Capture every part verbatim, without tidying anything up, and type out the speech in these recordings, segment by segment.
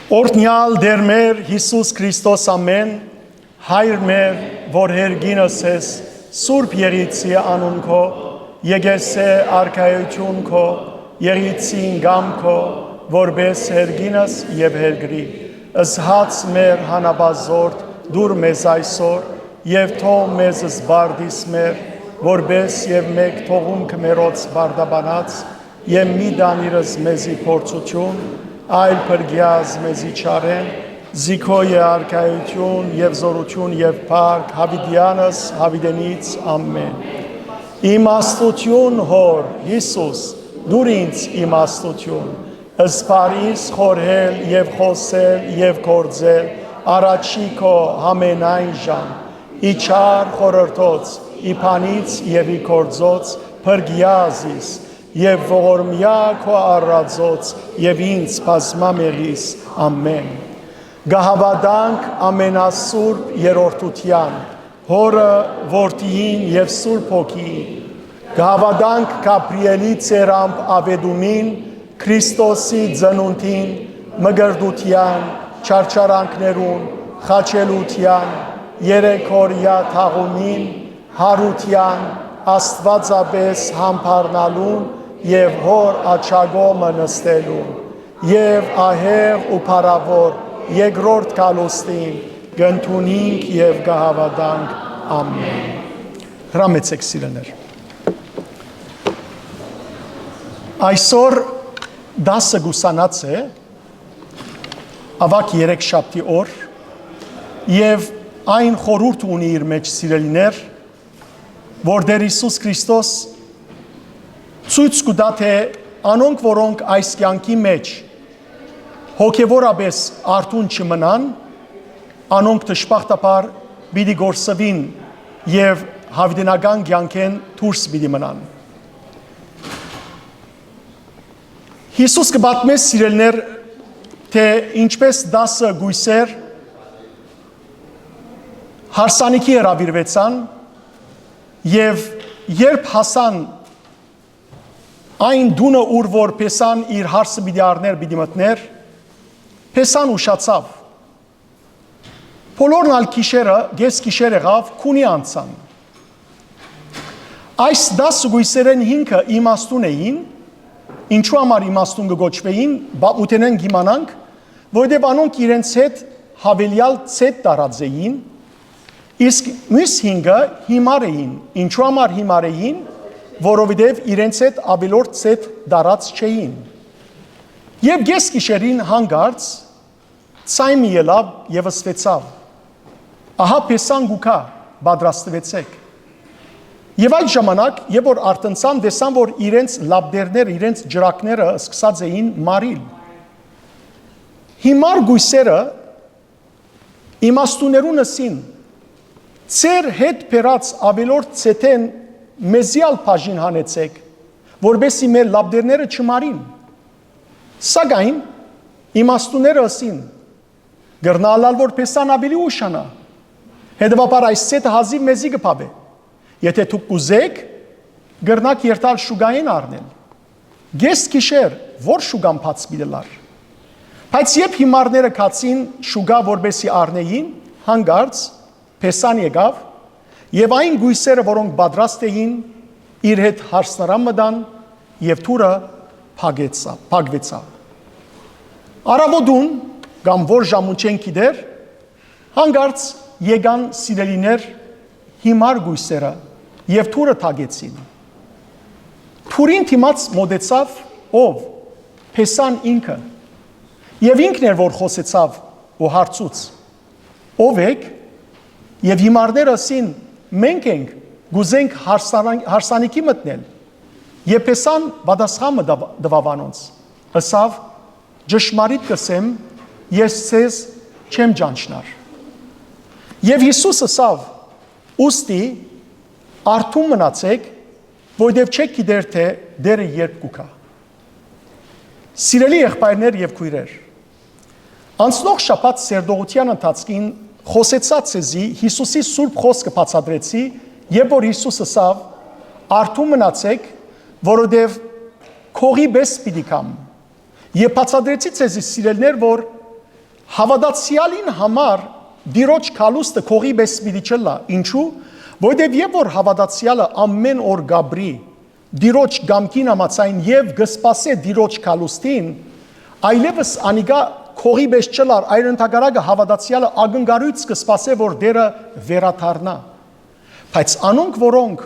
Օրհնեալ Տէր մեր Յիսուս Քրիստոս, ամէն, Հայր մեր, որ հերկինս ես, Սուրբ Եղիցի անուն քո, եկեղեցի արքայություն քո, եղիցին կամ քո, որպես հերկինս եւ հերկրի, զհաց մեր հանապազորդ դուր մեզ այսօր, եւ թող մեզ զբարդիս մեր, որպես եւ մեկ թողունք մերոց բարդաբանած, եւ մի տանիրս մեզի փորձութիւն, այլ փրկեազ մեզի չարէն, զի քո է արքայություն եւ զօրութիւն եւ փառք, յաւիտեանս յաւիտենից, ամէն։ Իմաստութիւն, Հօր, Յիսուս, դուր ինձ իմաստութիւն, զբար ինձ խորհել եւ խօսել եւ գործել, առաջի քո, համենայն ժամ, ի չար խորհրդոց, ի բանից եւ ի գործոց, փրկեազ իս, եւ ողորմեայ քո առածոց, եւ ինձ բազմամեղիս, ամէն։ Կը հաւատանք ամենասուրբ երրորդութեան, Հօրը, Որդիին եւ Սուրբ Հոգիին։ Կը հաւատանք Գաբրիէլի ծերամբ աւետումին, Քրիստոսի ծնունդին, մկրտութեան, չարչարանքներուն, խաչելութեան, երեքօրեայ թաղումին, յարութեան, Աստուածապէս համբարնալուն եւ Հօր աջակողմը նստելուն, եւ ահեղ ու փառաւոր երկրորդ գալուստին կ'ընդունինք եւ կը հաւատանք։ Ամէն։ Հրամեցէք, սիրելիներ։ Այսօր դասը կուսանած է, աւագ երեքշաբթի օր, եւ այն խորհուրդը ունի իր մեջ, սիրելիներ, որ Տէր Յիսուս Քրիստոս ցոյց կու տայ, թէ անոնք, որոնք այս կեանքի մեջ հոգեւորապէս արթուն չմնան, անոնք դժբախտաբար պիտի կորսուին եւ յաւիտենական կեանքէն դուրս պիտի մնան։ Յիսուս կը պատմէ, սիրելիներ, թէ ինչպէս տասը կոյսեր հարսանիքի հրաւիրուեցան, եւ երբ հասան այն տունը, ուր որ Փեսան իր հարսը պիտի առնէր, պիտի մտնէր, Փեսան ուշացաւ։ Բոլորն ալ գիշերը, կէս գիշեր եղաւ, քունի անցան։ Այս տասը կոյսերէն հինգը իմաստուն էին։ Ինչու համար իմաստուն կը կոչուէին, բա ութենէն կ'իմանանք, որովհետեւ անոնք իրենց հետ յաւելեալ ծեթ տարած էին, իսկ միւս հինգը հիմար էին։ Ինչու համար հիմար էին, որովհետեւ իրենց հետ աւելորդ ծեթ տարած չէին։ Եւ կէս գիշերին հանկարծ ձայն մը ելաւ եւ ըսուեցաւ. «Ահա Փեսան կու գայ, պատրաստուեցէք»։ Եւ այդ ժամանակ, երբ որ արթնցան, տեսան, որ իրենց լապտերները, իրենց ճրագները սկսած էին մարիլ։ Հիմար կոյսերը իմաստուներուն ըսին. «Ձեր հետ բերած աւելորդ ծեթէն մեզի ալ բաժին հանեցէք, որպեսզի մեր լապտերները չմարին»։ Սակայն իմաստուները ըսին. «Կրնայ ըլլալ, որ Փեսան աւելի ուշանայ, հետեւաբար այս ծեթը հազիւ մեզի կը բաւէ։ Եթէ դուք կ'ուզէք, կրնաք երթալ շուկայէն առնել»։ Կէս գիշեր ո՞ր շուկան բաց պիտի ըլլար։ Բայց երբ հիմարները գացին շուկայ, որպեսզի առնէին, հանկարծ Փեսան եկաւ, եւ այն կոյսերը, որոնք պատրաստ էին, իր հետ հարսնարան մտան, եւ դուռը փակեցաւ, փակուեցաւ։ Առաւօտուն, կամ որ ժամուն չեն գիտեր, հանկարծ եկան, սիրելիներ, հիմար կոյսերը եւ դուռը թակեցին։ Դուռին դիմաց մօտեցաւ ո՞վ։ Փեսան ինքը։ Եւ ինքն էր, որ խօսեցաւ ու հարցուց. «Ո՞վ էք»։ Եւ հիմարները ըսին. «Մենք ենք, կ'ուզենք հարսանա-, հարսանիքի մտնել»։ Եւ Փեսան պատասխան մը տաւ-, տուաւ անոնց, ըսաւ. «Ճշմարիտ կ'ըսեմ, ես ձեզ չեմ ճանչնար»։ Եւ Յիսուս ըսաւ. «Ուստի արթուն մնացէք, որովհետեւ չէք գիտեր, թէ Տէրը երբ կու գայ»։ Սիրելի եղբայրներ եւ քոյրեր, անցնող շաբաթ սերտողութեան ընթացքին խօսեցայ ձեզի, Յիսուսի սուրբ խօսքը բացատրեցի, երբ որ Յիսուս ըսաւ. «Արթուն մնացէք, որովհետեւ քողի պէս պիտի գամ»։ Եւ բացատրեցի ձեզի, սիրելիներ, որ Հաւատացեալին համար Տիրոջ գալուստը կողի պէս պիտի չըլլայ։ Ինչու՞։ Որովհետեւ երբ որ հաւատացեալը ամէն օր կ'ապրի Տիրոջ կամքին համաձայն եւ կը սպասէ Տիրոջ գալուստին, այլեւս անիկա կողի պէս չըլլար, այլ ընդհակառակը հաւատացեալը ակնկալոյց կը սպասէ, որ Տէրը վերադառնայ։ Բայց անոնք, որոնք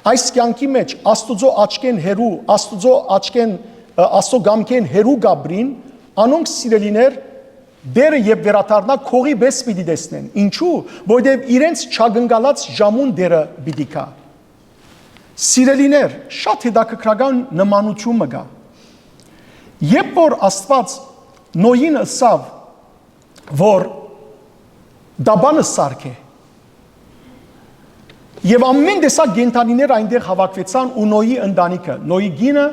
այս կեանքի մէջ Աստուծոյ աչքէն հեռու, Աստուծոյ աչքէն, ը, Աստուծոյ կամքէն հեռու կ'ապրին, անոնք, սիրելիներ, Տէրը երբ վերադառնայ, կողի պէս պիտի տեսնեն։ Ինչու՞։ Որովհետեւ իրենց չակնկալած ժամուն Տէրը պիտի գայ։ Սիրելիներ, շատ հետաքրքրական նմանութիւն մը կայ։ Երբ որ Աստուած Նոյին ըսաւ, որ տապանը սարքէ, եւ ամէն տեսակ կենդանիներ այնտեղ հաւաքուեցան ու Նոյի ընտանիքը, Նոյի կինը,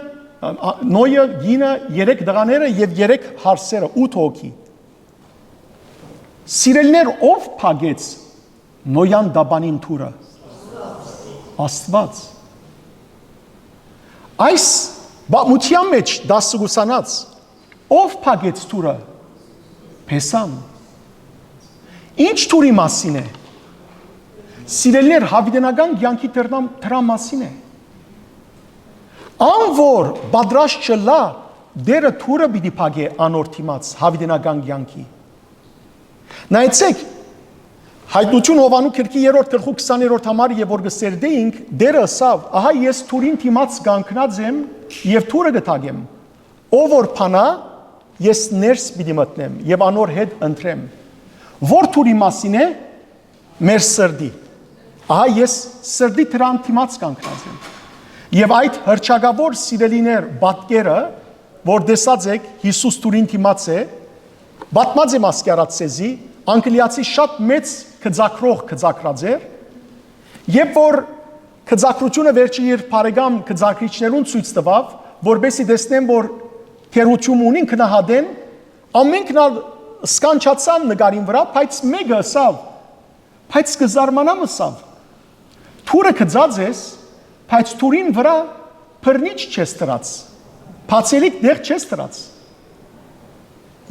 ա, Նոյը, կինը, երեք տղաները եւ երեք հարսերը, ութ հոգի։ Սիրելիներ, ո՞վ փակեց Նոյան տապանին դուռը։ Աստուած։ Այս պատմութեան մէջ դասը կ'ուսանած, ո՞վ փակեց դուռը։ Փեսան։ Ի՞նչ դուռի մասին է։ Սիրելիներ, յաւիտենական կեանքի դրնամ-, դրան մասին է։ Ան որ պատրաստ չըլլայ, Տէրը դուռը պիտի փակէ անոր դիմաց յաւիտենական կեանքի։ Նայեցէք, Յայտնութիւն Յովհաննու գրքի երրորդ գլխու քսաներորդ համար, եւ որ կը սերտէինք, Տէրը ըսաւ. «Ահա ես դուռին դիմաց կանգնած եմ եւ դուռը կը թակեմ։ Ով որ բանայ, ես ներս պիտի մտնեմ եւ անոր հետ ընտրեմ»։ Ո՞ր դուռի մասին է։ Մեր սրտի։ Ահա ես սրտի դրան դիմաց կանգնած եմ։ Եւ այդ հռչակաւոր, սիրելիներ, պատկերը, որ տեսած էք, Յիսուս դուռին դիմաց է, պատմած եմ ասկի առաջ ձեզի, Անգլիացի շատ մեծ գծագրող գծագրած էր, երբ որ գծագրութիւնը վերջի իր բարեկամ գծագրիչներուն ցոյց տուաւ, որպեսզի տեսնեն, որ թերութիւն ունին, գնահատեն, ամէնքն ալ սքանչացան նկարին վրայ, բայց մէկը ըսաւ. «Բայց կը զարմանամ», ըսաւ, «դուռը գծած ես, բայց դուռին վրայ բռնիչ չես դրած, բացելիք տեղ չես դրած»։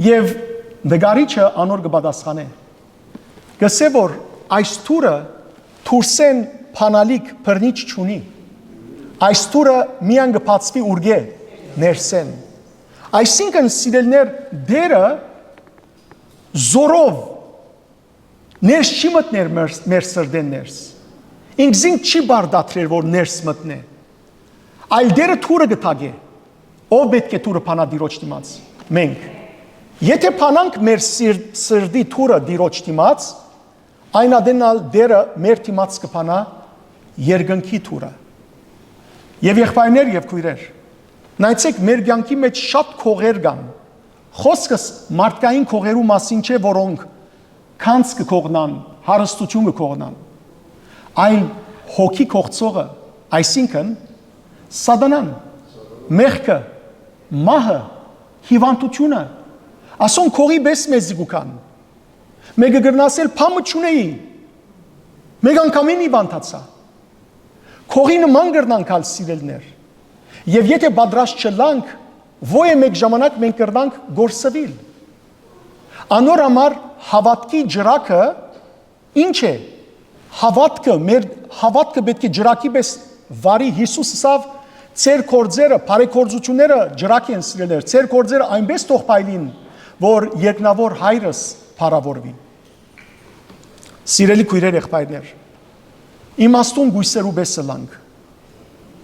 Եւ նկարիչը անոր կը պատասխանէ, կ'ըսէ, որ այս դուռը դուրսէն բանալիք բռնիչ չունի, այս դուռը միայն կը բացուի ուրկէ, ներսէն։ Այսինքն, սիրելիներ, Տէրը զորով ներս չի մտներ մեր, մեր սրտէն ներս։ Ինքզինք չի պարտադրեր, որ ներս մտնէ, այլ Տէրը դուռը կը թակէ։ Ո՞վ պէտք է դուռը բանայ Տիրոջ դիմաց։ Մենք։ Եթէ բանանք մեր սիր-, սրտի դուռը Տիրոջ դիմաց, այն ատեն ալ Տէրը մեր դիմաց կը բանայ երկնքի դուռը։ Եւ եղբայրներ եւ քոյրեր, նայեցէք, մեր կեանքի մէջ շատ կողեր կան։ Խոսքս մարդկային կողերու մասին չէ, որոնք գանձ կը կողնան, հարստութիւն կը կողնան, այլ հոգի կողցողը, այսինքն՝ սատանան, մեղքը, մահը, հիւանդութիւնը, ասոնք կողի պէս մեզի կու գան։ Մէկը կրնայ ասել. «Բան մը չունէի, մէկ անգամէն հիւանդացայ»։ Կողի նման կրնանք ալ, սիրելիներ։ Եւ եթէ պատրաստ չըլլանք, ոյ է մէկ ժամանակ մենք կրնանք կորսուիլ։ Անոր համար հաւատքի ճրագը ի՞նչ է։ Հաւատքը, մեր հաւատքը պէտք է ճրագի պէս վարի։ Յիսուս ըսաւ. «Ձեր գործերը, բարեգործութիւնները ճրագ են, սիրելիներ, ձեր գործերը այնպէս թող փայլին, որ երկնաւոր Հայրս փառաւորուի»։ Սիրելի քոյրեր, եղբայրներ, իմաստուն կոյսերու պէս ըլլանք,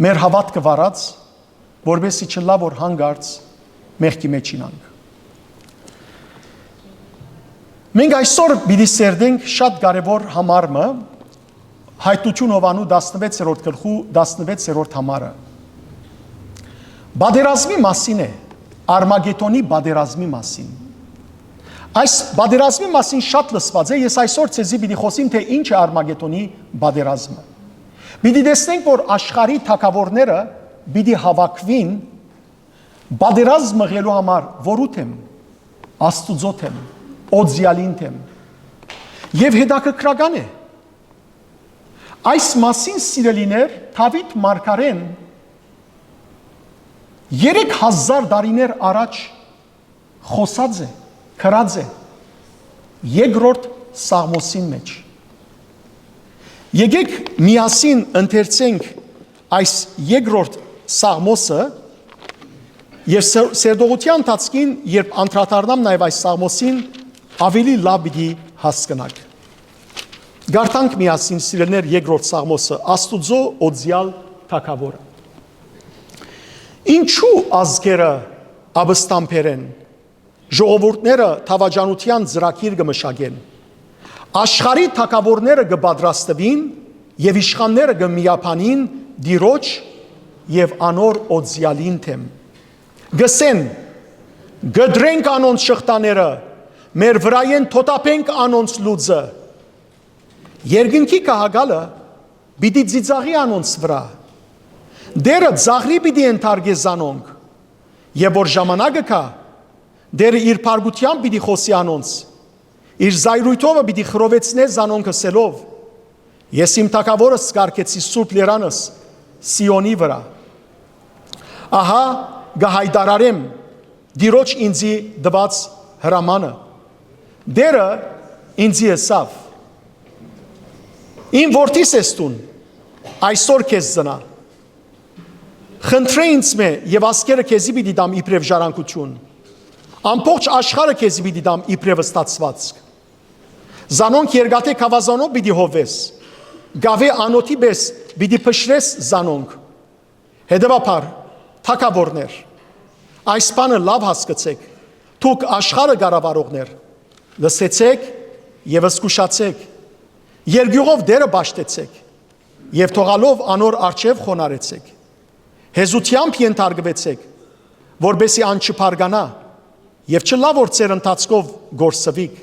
մեր հաւատքը վարած, որպեսզի չըլլայ, որ հանկարծ մեղքի մէջ իյնանք։ Մենք այսօր պիտի սերտենք շատ կարեւոր համար մը, Յայտնութիւն Յովհաննու տասնվեցերորդ գլխու տասնվեցերորդ համարը։ Պատերազմի մասին է, Արմագետոնի պատերազմի մասին։ Այս պատերազմի մասին շատ լսուած է, ես այսօր ձեզի պիտի խօսիմ, թէ ինչ է Արմագետոնի պատերազմը։ Պիտի տեսնենք, որ աշխարհի թագաւորները պիտի հաւաքուին պատերազմ մղելու համար, որու դէմ, Աստուծոյ դէմ, Օծեալին դէմ։ Եւ հետաքրքրական է, այս մասին, սիրելիներ, Դաւիթ մարգարեն երեք հազար տարիներ առաջ խօսած է, գրած է։ Երկրորդ Սաղմոսին մէջ։ Եկեք միասին ընթերցենք այս երկրորդ Սաղմոսը եւ սեր-, սերտողութեան ընթացքին, երբ անդրադառնամ նաեւ այս Սաղմոսին, ավելի լաւ պիտի հասկնաք։ Գարտանք միասին, սիրելիներ, երկրորդ Սաղմոսը, Աստուծոյ օծեալ թագաւորը։ Ինչու՞ ազգերը ապստամբեր են, ժողովուրդները դաւաճանութեան ծրագիր կը մշակեն։ Աշխարհի թագաւորները կը պատրաստուին եւ իշխանները կը միաբանին Տիրոջ եւ անոր օծեալին դէմ։ Կ'ըսեն. «Կտրենք անոնց շղթաները, մեր վրայէն թոթափենք անոնց լուծը»։ Երկնքի գահակալը պիտի ծիծաղի անոնց վրայ։ Տէրը ծաղրի պիտի ենթարկէ զանոնք, եւ որ ժամանակը գայ, Տէրը իր փառքութեամբ պիտի խօսի անոնց, իր զայրոյթովը պիտի խռովեցնէ զանոնք, ըսելով. «Ես իմ թագաւորս կ'արգեցի սուրբ լերանս, Սիոնի վրայ։ Ահա կը յայտարարեմ Տիրոջ ինծի տուած հրամանը»։ Տէրը ինծի ըսաւ. «Իմ որդիս ես դուն, այսօր քեզ ծնայ։ Խնդրէ ինձմէ, եւ ազգերը քեզի պիտի տամ իբրեւ ժառանգութիւն, ամբողջ աշխարհը քեզի պիտի տամ իբրեւ ստացուածք։ Զանոնք երկաթէ գաւազանով պիտի հովես, կաւէ անոթի պէս պիտի փշրես զանոնք։ Հետեւաբար, թագաւորներ, այս բանը լաւ հասկցէք, դուք աշխարհը կառավարողներ, լսեցէք եւ զգուշացէք, երկիւղով Տէրը պաշտեցէք եւ թողալով անոր առջեւ խոնարհեցէք։ Հեզութեամբ ենթարկուեցէք, որպէսզի ան չբարկանայ եւ չըլլայ որ ձեր ընթացքով կորսուիք,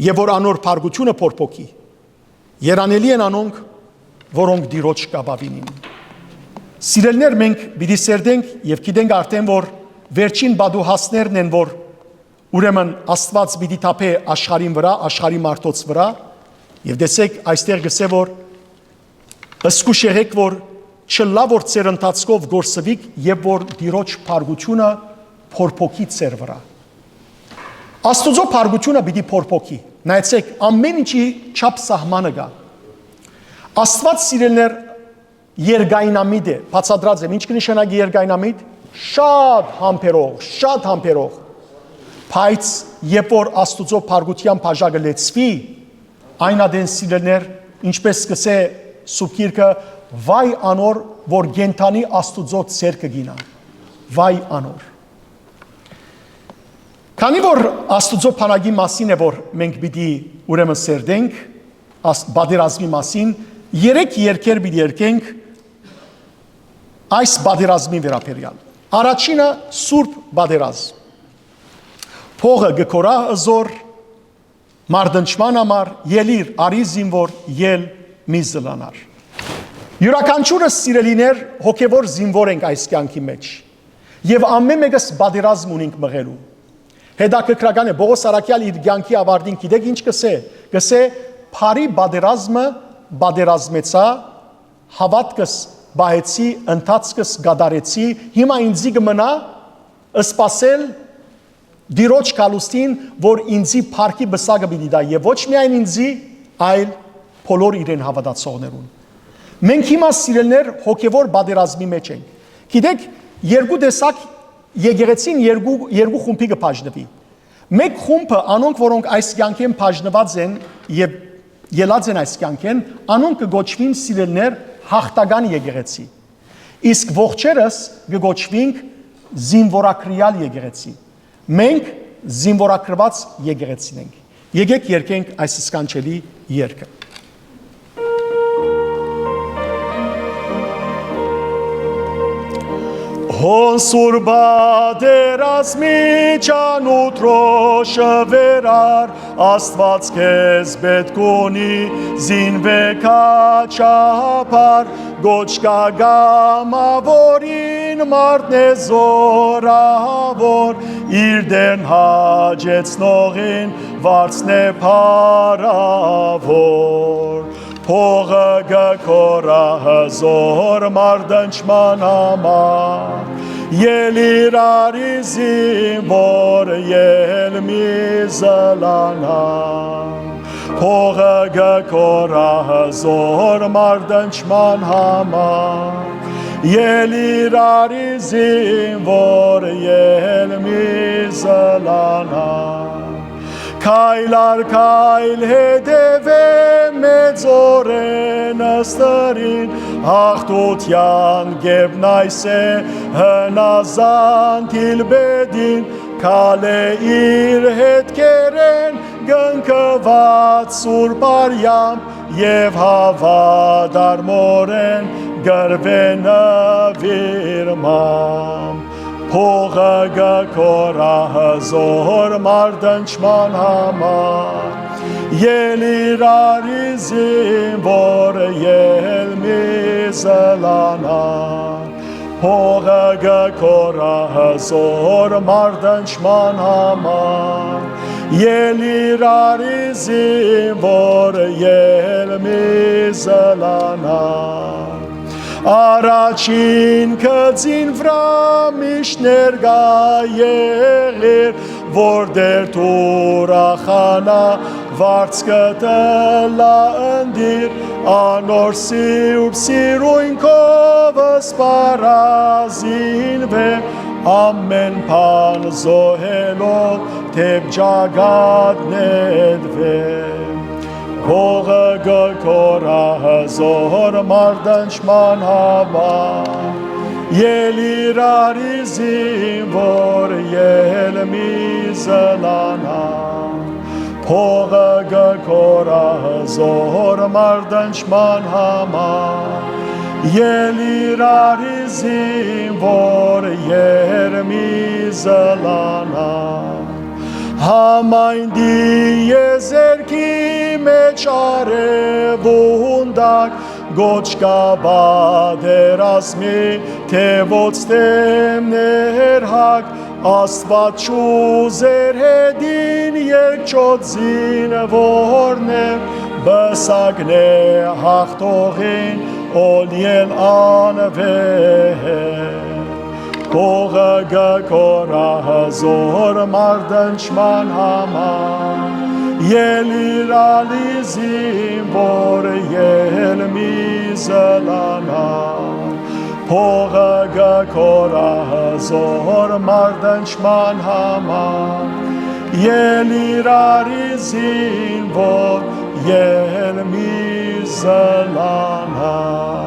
եւ որ անոր փառքութիւնը փորփոքի։ Երանելի են անոնք, որոնք Տիրոջ կ'ապաւինին»։ Սիրելիներ, մենք պիտի սերտենք եւ գիտենք արդեն, որ վերջին պատուհասներն են, որ ուրեմն Աստուած պիտի թափէ աշխարհին վրայ, աշխարհի մարդոց վրայ, եւ տեսէք, այստեղ կ'ըսէ, որ զգուշ եղէք, որ չըլլայ որ ձեր ընթացքով կորսուիք եւ որ Տիրոջ փառքութիւնը փորփոքի ձեր վրայ։ Աստուծոյ փառքութիւնը պիտի փորփոքի։ Նայեցէք, ամէն ինչի չափ սահմանը կայ։ Աստուած, սիրելիներ, երկայնամիտ է, բացատրած եմ, ինչ կը նշանակի երկայնամիտ, շատ համբերող, շատ համբերող։ Բայց երբ որ Աստուծոյ փառքութեան բաժակը լեցուի, այն ատեն, սիրելիներ, ինչպէս կ'ըսէ Սուրբ Գիրքը, վայ անոր, որ կենդանի Աստուծոյ ձեռքը կ'իյնայ։ Վայ անոր։ Քանի որ Աստուծոյ բանակի մասին է, որ մենք պիտի ուրեմն սերտենք, աս-, պատերազմի մասին, երեք երգեր պիտի երգենք այս պատերազմի վերաբերեալ։ Առաջինը՝ սուրբ պատերազմ։ Փողը կը կորայ, զոր, մարդնչման համար, ելիր, արի զինվոր, ել, մի զլանար։ Յուրաքանչիւրս, սիրելիներ, հոգեւոր զինվոր ենք այս կեանքի մէջ, եւ ամէն մէկս պատերազմ ունինք մղելու։ Հետաքրքրական է, Պողոս առաքեալ իր կեանքի ավարտին գիտէք ինչ կ'ըսէ։ Կ'ըսէ. «Բարի պատերազմը պատերազմեցայ, հաւատքս պահեցի, ընթացքս կատարեցի, հիմա ինծի կը մնայ սպասել Տիրոջ գալուստին, որ ինծի փառքի պսակը պիտի տայ, եւ ոչ միայն ինծի, այլ բոլոր իրեն հաւատացողներուն»։ Մենք հիմա, սիրելիներ, հոգեւոր պատերազմի մէջ ենք։ Գիտէք, երկու տեսակ, եկեղեցին երկու, երկու խումբի կը բաժնուի։ Մէկ խումբը, անոնք, որոնք այս կեանքէն բաժնուած են եւ ելած են այս կեանքէն, անոնք կը կոչուին, սիրելիներ, յաղթական եկեղեցի։ Իսկ ողջերս կը կոչուինք զինվորագրեալ եկեղեցի։ Մենք զինվորագրուած եկեղեցին ենք։ Եկեք երգենք այս սքանչելի երգը։ Հոն սուր պատերազմի ճանուտրոշը վերար, Աստուած քեզ պէտք ունի, զինուէ քաչափար, կոչ կայ կամաւորին, մարդն է զորաւոր, իր Տէրն հաճեցնողին վարձն է փառաւոր։ Փողը կը կորայ հզոր մարդնչման համար, Ելի՛ր արի զինուոր, ել մի զլանամ, փողը կը կորայ հզօր մարդ դնչման համար։ Ելի՛ր արի զինուոր, ել մի զլանամ, քայլ առ քայլ հետեւեմ մեծօրէն ստրին, յաղթութեան գեբնայս է հնազանդ իլպետին, քալէ իր հետքերէն կնքուած սուրբ արեամբ, եւ հաւատարմօրէն կրուէ նուիրմամ։ Փողը կը կորայ հզօր մարդ դնչման համար, ելի՛ր արի զինուոր, ել մի զլանամ, փողը կը կորայ հզօր մարդ դնչման համար, ելի՛ր արի զինուոր, ել մի զլանամ։ Առաջին գծին վրայ միշտ ներկայ եղիր, որ Տէր ուրախանայ, վարձքը ըլլայ ընտիր, անոր սուրբ սիրոյն քով սպառազինուեմ, ամէն բան զոհելով դէպ ճակատ նետուեմ։ Փողը կը կորայ հզօր մարդ դնչման համար, ելի՛ր արի զինուոր, ել մի զլանամ, փողը կը կորայ հզօր մարդ դնչման համար, ելի՛ր արի զինուոր, ել մի զլանամ։ Համայն տիեզերքի մէջ արեւուն տակ կոչ կայ պատերազմի, թեւոց թեմներ հագ, Աստուած չուզեր հետին երկչոտ զինուորներ, պսակնէ հաղթողին, օլիել անվեհեր։ Փողը կը կորայ հզօր մարդ դնչման համար, ելի՛ր արի զինուոր, ել մի զլանամ, փողը կը կորայ հզօր մարդ դնչման համար, ելի՛ր արի զինուոր, ել մի զլանամ։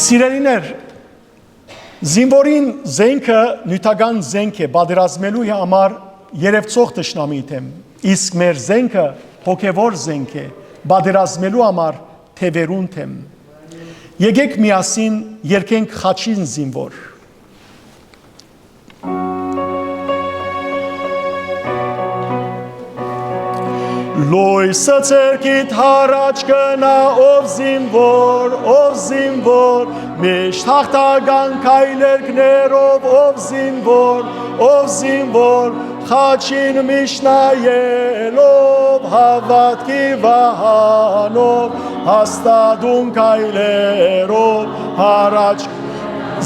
Սիրելիներ, զինուորին զէնքը նիւթական զէնք է պատերազմելու համար երեւցող թշնամիի դէմ, իսկ մեր զէնքը հոգեւոր զէնք է պատերազմելու համար թեւերուն դէմ։ Եկէք միասին երգենք Խաչին զինուոր։ Լոյսը ձեռքիդ յառաջ կնայ, ով զինուոր, ով զինուոր, միշտ յաղթական քայլերգներով, ով զինուոր, ով զինուոր, խաչին միշտ նայելով, հաւատքի վահանով, հաստատուն քայլերով, յառաջ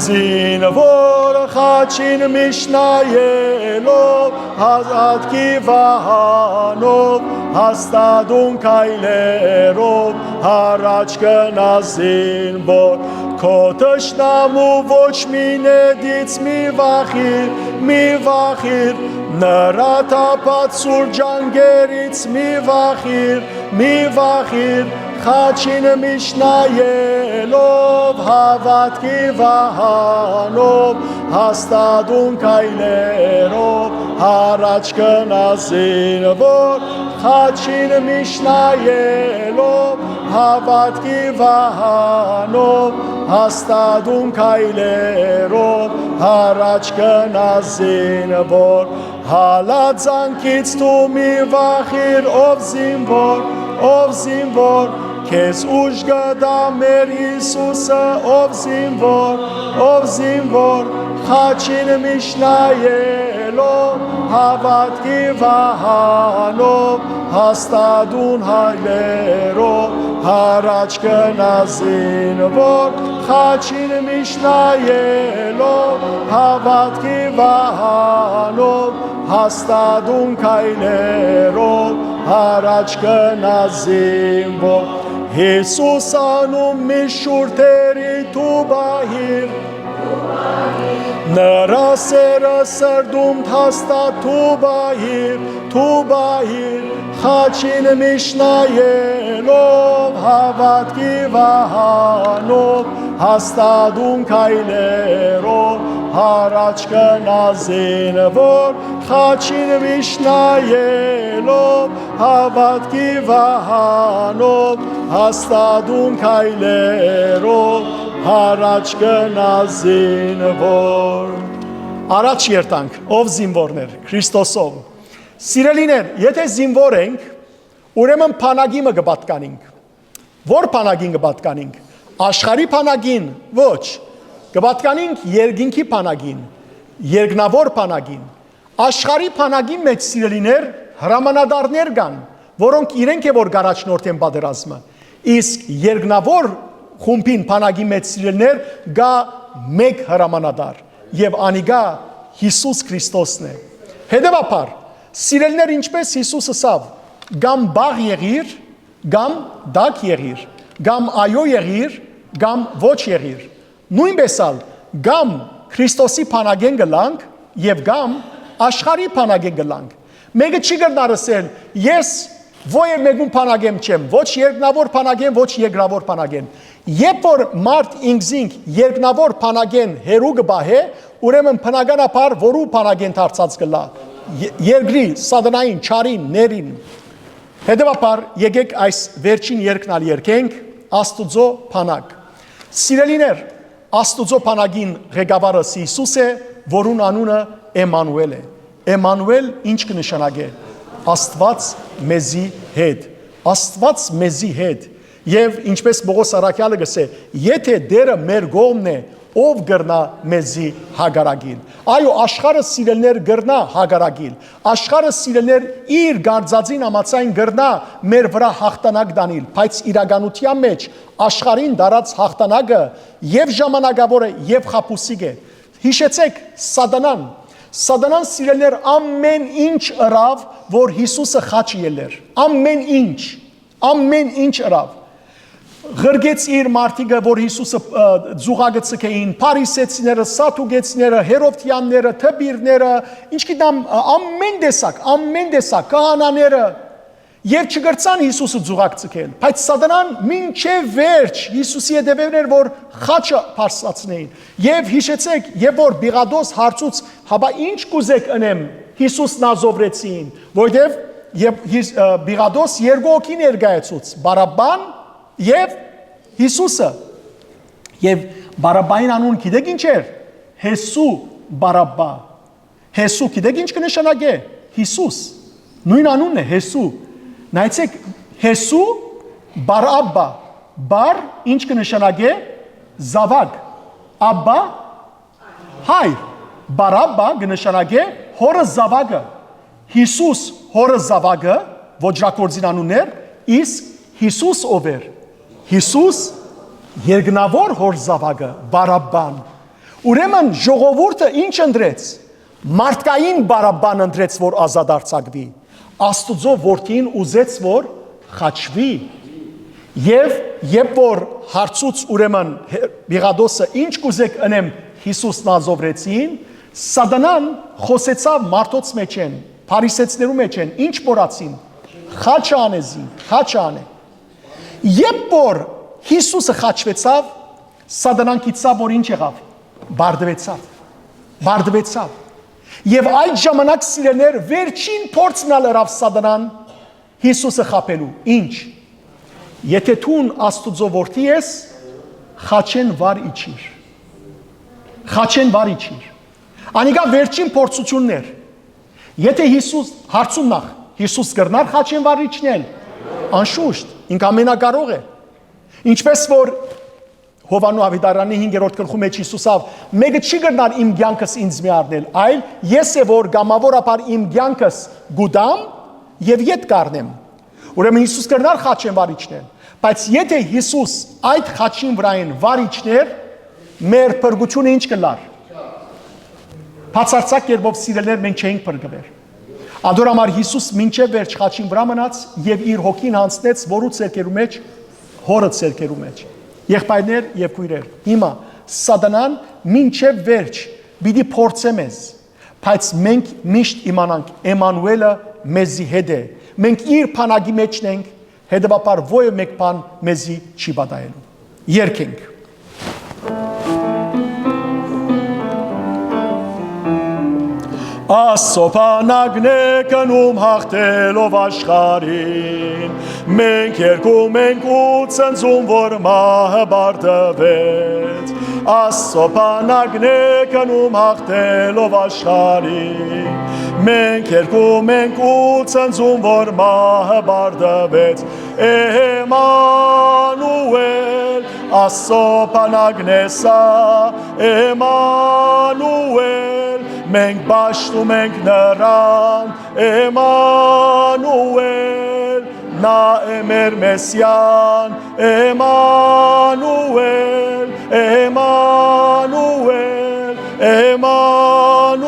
զինուոր, խաչին միշտ նայելով, հաւատքի վահանով, հաստատուն քայլերով, յառաջ կնայ զինուոր, քո թշնամու ոչ մի նետից մի վախիր, մի վախիր, նրա թափած սուր ջանքերից մի վախիր, մի վախիր, խաչին միշտ նայելով, հաւատքի վահանով, հաստատուն քայլերով, յառաջ կնայ զինուոր, խաչին միշտ նայելով, հաւատքի վահանով, հաստատուն քայլերով, յառաջ կնայ զինուոր, հալածանքից դու մի վախիր, ով զինուոր, ով զինուոր, քեզ ուժ կտայ մեր Յիսուսը, ով զինուոր, ով զինուոր, խաչին միշտ նայելով, Հաւատքի վահանով, հաստատուն հայլերով, յառաջ կնա զինուոր, խաչին միշտ նայելով, հաւատքի վահանով, հաստատուն քայլերով, յառաջ կնա զինուոր։ Յիսուս անուն միշտ շուրթերի դու պահիր, նրա սերը սրտում հաստատ դու պահիր, դու պահիր, խաչին միշտ նայելով, հաւատքի վահանով, հաստատուն քայլերով, յառաջ կնա զինուոր, խաչին միշտ նայելով, հաւատքի վահանով, հաստատուն քայլերով, յառաջ կնա զինուոր։ Առաջ երթանք, ով զինուորներ, Քրիստոսով։ Սիրելիներ, եթե զինուոր ենք, ուրեմն բանակի մը կը պատկանենք։ Ո՞ր բանակին կը պատկանենք։ Աշխարհի բանակին, ոչ, կը պատկանենք երկինքի բանակին, երկնաւոր բանակին։ Աշխարհի բանակին մէջ, սիրելիներ, հրամանատարներ կան, որոնք իրենք է որ կառաջնորդեն պատերազմը։ Իսկ երկնաւոր խումբին, բանակի մէջ, սիրելիներ, կա մէկ հրամանատար, եւ անիկա Յիսուս Քրիստոսն է։ Հետեւաբար, սիրելիներ, ինչպես Յիսուս ըսաւ, կամ պաղ եղիր, կամ տաք եղիր, կամ այո եղիր, կամ ոչ եղիր, նոյնպես ալ կամ Քրիստոսի բանակէն կ'ըլլանք եւ կամ աշխարհի բանակէն կ'ըլլանք։ Մէկը չի կրնար ըսել, ես ո-, եւ մէկուն բանակէն չեմ, ոչ երկնաւոր բանակէն, ոչ երկրաւոր բանակէն։ Երբ որ մարդ ինքզինք երկնաւոր բանակէն հեռու կը պահէ, ուրեմն բնականաբար որու բանակէն դարձած կ'ըլլայ։ Ե-, երկրի, սատանային, չարին, ներին։ Հետեւաբար, եկեք այս վերջին երգն ալ երգենք, Աստուծոյ բանակ։ Սիրելիներ, Աստուծոյ բանակին ղեկավարը Յիսուս է, որուն անունը Էմանուէլ է։ Էմանուէլ ինչ կը նշանակէ։ Աստուած մեզի հետ։ Աստուած մեզի հետ։ Եւ ինչպես Պողոս առաքեալը կ'ըսէ, եթե Տէրը մեր կողմն է, ով կրնայ մեզի հակառակիլ։ Այո, աշխարհը, սիրելիներ, կրնայ հակառակիլ։ Աշխարհը, սիրելիներ, իր գարձածին համաձայն կրնայ մեր վրայ յաղթանակ տանիլ, բայց իրականութեան մէջ աշխարհին տարած յաղթանակը եւ ժամանակաւոր է, եւ խաբուսիկ է։ Յիշեցէք, սատանան, սատանան, սիրելիներ, ամէն ինչ ըրաւ, որ Յիսուսը խաչը ելլեր։ Ամէն ինչ, ամէն ինչ ըրաւ։ Ղրկեց իր մարդիկը, որ Յիսուսը, ը, ծուղակը ցկէին, փարիսեցիները, սատուկեցիները, հերովդեանները, դպիրները, ինչ գիտեմ, ը, ամէն տեսակ, ամէն տեսակ, քահանաները, եւ չկրցան Յիսուսը ծուղակ ցկել, բայց սատանան մինչեւ վերջ Յիսուսի հետեւերն էր, որ խաչը բարձրացնէին։ Եւ յիշեցէք, երբ որ Պիղատոս հարցուց, հապա ի՞նչ կ'ուզէք ընեմ Յիսուս Նազովրեցին, որտեւ եւ Յիս-, ը, Պիղատոս երկու հոգի ներկայացուց, Բարաբբան եւ Յիսուսը։ Եւ Բարաբբային անուն գիտեք ի՞նչ էր։ Յեսու Բարաբբա։ Յեսու գիտեք ի՞նչ կը նշանակէ։ Յիսուս։ Նոյն անունն է, Յեսու։ Նայեցեք, Յեսու Բարաբբա։ Բար ինչ կը նշանակէ։ Զաւակ։ Աբբա, հայր։ Բարաբբա կը նշանակէ հօրը զաւակը։ Յիսուս հօրը զաւակը, ոճրագործին անունն էր, իսկ Յիսուս ով էր։ Յիսուս երկնաւոր հօր զաւակը, Բարաբբան։ Ուրեմն ժողովուրդը ի՞նչ ընտրեց։ Մարդկային Բարաբբան ընտրեց, որ ազատ արձակուի։ Աստուծոյ որդին ուզեց, որ խաչուի։ Եւ երբ որ հարցուց, ուրեմն, հե-, Պիղատոսը, «Ի՞նչ կ'ուզէք ընեմ Յիսուս Նազովրեցին», սատանան խօսեցաւ մարդոց մէջէն, փարիսեցիներու մէջէն, ի՞նչ մոռացին։ «Խաչը անե զինք, խաչը անե»։ Երբ որ Յիսուսը խաչուեցաւ, սատանան գիտցաւ, որ ի՞նչ եղաւ։ Բարդուեցաւ։ Բարդուեցաւ։ Եւ այդ ժամանակ, սիրելիներ, վերջին փորձն ալ ըրաւ սատանան Յիսուսը խաբելու։ Ի՞նչ։ «Եթե դուն Աստուծոյ որդի ես, խաչէն վար իջիր»։ Խաչէն վար իջիր։ Անիկա վերջին փորձությունն էր։ Եթե Յիսուս, հարցում նախ, Յիսուս կրնար խաչէն վար իջնել։ Անշուշտ, ինք ամենակարող է։ Ինչպես որ Յովհաննու Աւետարանի հինգերորդ գլխու մէջ Յիսուս ըսաւ. «Մէկը չի կրնար իմ կեանքս ինձմէ առնել, այլ ես է որ կամաւորաբար իմ կեանքս կու տամ եւ ետ կառնեմ»։ Ուրեմն Յիսուս կրնար խաչէն վար իջնել, բայց եթէ Յիսուս այդ խաչին վրայէն վար իջներ, մեր փրկութիւնը ի՞նչ կ'ըլլար։ Բացարձակ կերպով, սիրելիներ, մենք չէինք փրկուեր։ Ատոր համար Յիսուս մինչեւ վերջ խաչին վրայ մնաց եւ իր հոգին յանձնեց որու ձեռքերու մէջ, Հօրը ձեռքերու մէջ։ Եղբայրներ եւ քոյրեր, հիմա Սատանան մինչեւ վերջ պիտի փորձէ մեզ, բայց մենք միշտ իմանանք, Էմմանուէլը մեզի հետ է։ Մենք իր բանակի մէջն ենք, հետեւաբար ոեւ մէկ բան մեզի չի պատահելու։ Երգենք։ Աստծո բանակն է գնում յաղթելով աշխարհին, մենք երգում ենք ու ցնծում, որ մահը պարտուեց։ Աստծո բանակն է գնում յաղթելով աշխարհին, մենք երգում ենք ու ցնծում, որ մահը պարտուեց։ Էմմանուէլ, Աստծո բանակն է սա, Էմմանուէլ, մենք պաշտում ենք նրան, Էմմանուէլ, նա է մեր Մեսիան, Էմմանուէլ, Էմմանուէլ, Էմմանուէլ,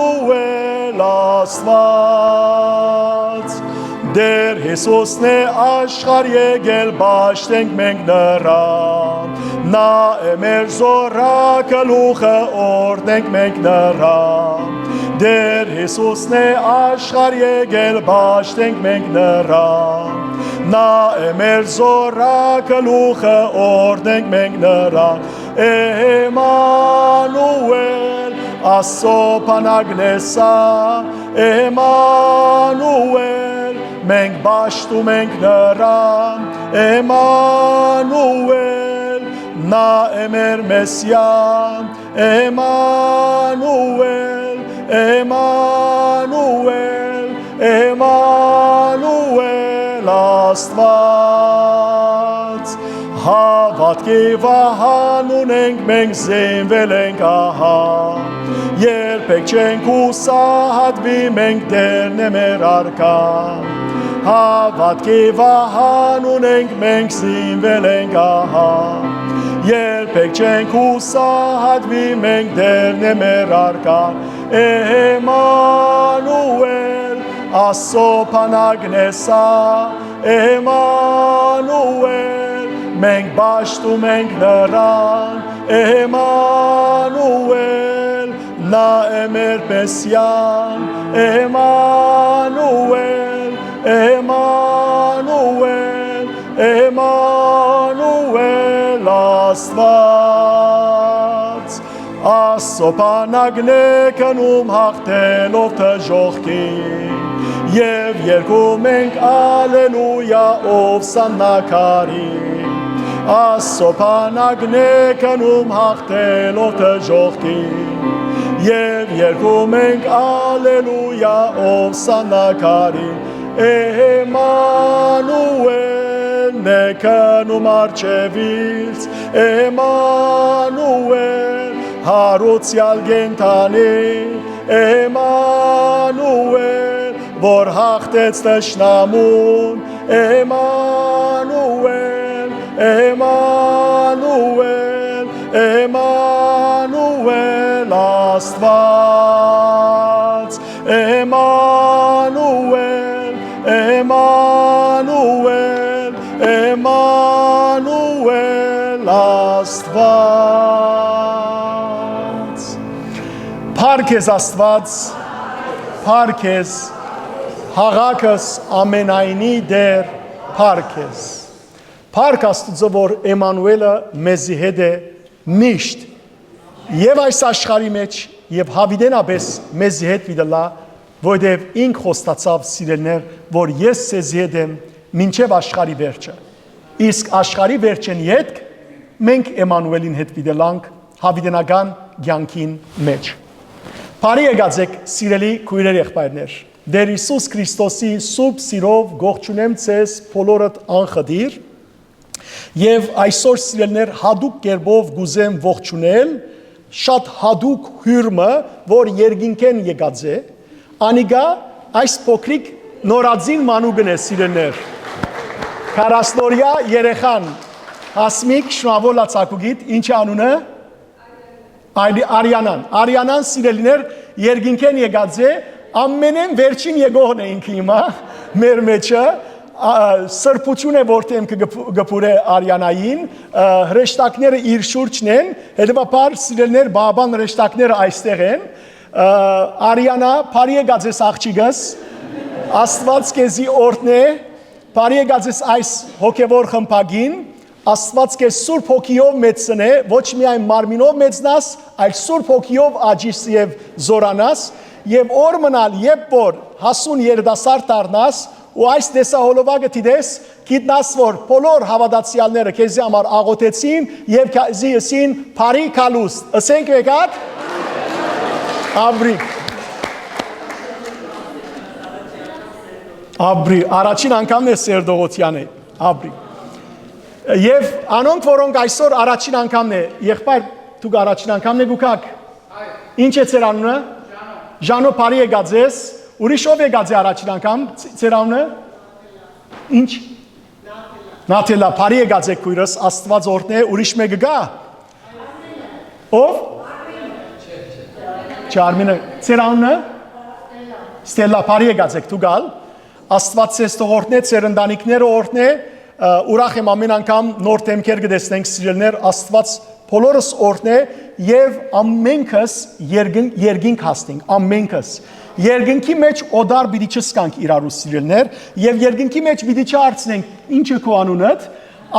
Աստուած։ Տէր Յիսուսն է աշխարհ եկել, պաշտենք մենք նրան, նա է մեր զօրագլուխը, օրհնենք մենք նրան։ Տէր Յիսուսն է աշխարհ եկել, պաշտենք մենք նրան, նա է մեր զօրագլուխը, օրհնենք մենք նրան։ Էմմանուէլ, Աստծո բանակն է սա, Էմմանուէլ, մենք պաշտում ենք նրան, Էմմանուէլ, նա է մեր Մեսիան, Էմմանուէլ, Էմմանուէլ, Էմմանուէլ, Աստուած։ Հաւատքի վահան ունենք մենք, զինվել ենք ահա, երբեք չենք յուսահատուի, մենք Տէրն է մեր առքան։ Հաւատքի վահան ունենք մենք, զինվել ենք ահա, երբեք չենք յուսահատուի, մենք Տէրն է մեր առքան։ Էմմանուէլ, Աստծո բանակն է սա, Էմմանուէլ, մենք պաշտում ենք նրան, Էմմանուէլ, նա է մեր Մեսիան, Էմմանուէլ, Էմմանուէլ, Էմմանուէլ, Աստուած։ Աստծո բանակն է գնում, յաղթելով դժոխքին, եւ երգում ենք Ալելույա, Ովսաննա քարին։ Աստծո բանակն է գնում, յաղթելով դժոխքին, եւ երգում ենք Ալելույա, Ովսաննա քարին։ Էմմանուէլն է գնում առջեւից, Էմմանուէլ, յարուցեալ կենդանի, Էմմանուէլ, որ յաղթեց թշնամուն, Էմմանուէլ, Էմմանուէլ, Էմմանուէլ, Աստուած, Էմմանուէլ, Էմմանուէլ, Էմմանուէլ, Աստուած։ Փառք քեզ, Աստուած, փառք քեզ, հաղաքս ամենայնի Տէր, փառք քեզ։ Փառք Աստուծոյ, որ Էմմանուէլը մեզի հետ է միշտ, եւ այս աշխարհի մէջ, եւ յաւիտենապէս մեզի հետ պիտի ըլլայ, որովհետեւ ինք խոստացաւ, սիրելիներ, որ ես ձեզի հետ եմ մինչեւ աշխարհի վերջը։ Իսկ աշխարհի վերջէն ետք մենք Էմմանուէլին հետ պիտի ըլլանք յաւիտենական կեանքին մէջ։ Բարի եկած եք, սիրելի քոյրեր, եղբայրներ։ Տէր Յիսուս Քրիստոսի սուրբ սիրով կողջունեմ ձեզ բոլորդ անխտիր։ Եւ այսօր, սիրելիներ, յատուկ կերպով կ'ուզեմ ողջունել շատ յատուկ հիւր մը, որ երկինքէն եկած է։ Անիկա այս փոքրիկ նորածին մանուկն է, սիրելիներ։ Քառասնօրեայ երեխան, Հասմիկ, շնորհաւոր լացակուգիտ, ի՞նչ է անունը։ Արի-, Արիանան։ Արիանան, սիրելիներ, երկինքէն եկած է, ամենէն վերջին եկողն է ինքը հիմա մեր մեջը, ա, սրբութիւն է, որ դէմքը կը փ-, կը փուրէ Արիանային, ա, հրեշտակները իր շուրջն են, հետեւաբար, սիրելիներ, բաբան հրեշտակները այստեղ են, ա, Արիանա, բարի եկած ես, աղջիկս, Աստուած քեզի օրհնէ, բարի եկած ես այս հոգեվոր խմբակին, Աստուած քեզ Սուրբ Հոգիով մեծցնէ, ոչ միայն մարմինով մեծնաս, այլ Սուրբ Հոգիով աճիս եւ զօրանաս, եւ օր մնալ, երբ որ հասուն երիտասարդ դառնաս ու այս տեսահոլովակը դիտես, գիտնաս, որ բոլոր հաւատացեալները քեզի համար աղօթեցին եւ քեզի ըսին բարի գալուստ։ Ըսենք մէկդ. Աբրի։ Աբրի, առաջին անգամն է Սերդողոցյանը։ Աբրի։ Եւ անոնք, որոնք այսօր առաջին անգամն է, եղբայր, դուք առաջին անգամն է գուքաք։ Ինչ է ձեր անունը։ Ժանո, բարի եկած ես։ Ուրիշ ով եկած է առաջին անգամ, ց-, ձեր անունը։ Ինչ։ Նաթելա, բարի եկած եք, քույրս, Աստուած օրհնէ, ուրիշ մեկը կա։ Ով։ Չարմինը, ձեր անունը։ Ստելլա, բարի եկած եք, դուք ալ։ Աստուած ձեզ թող օրհնէ, ձեր ընտանիքները օրհնէ, ը, ուրախ եմ, ամեն անգամ նոր դեմքեր կը տեսնենք, սիրելիներ, Աստուած բոլորս օրհնէ եւ ամենքս երկն-, երկինք հասնենք, ամենքս։ Երկնքի մեջ օտար պիտի չսկանք իրարու, սիրելիներ, եւ երկնքի մեջ պիտի չհարցնենք, «Ինչ է քո անունդ»։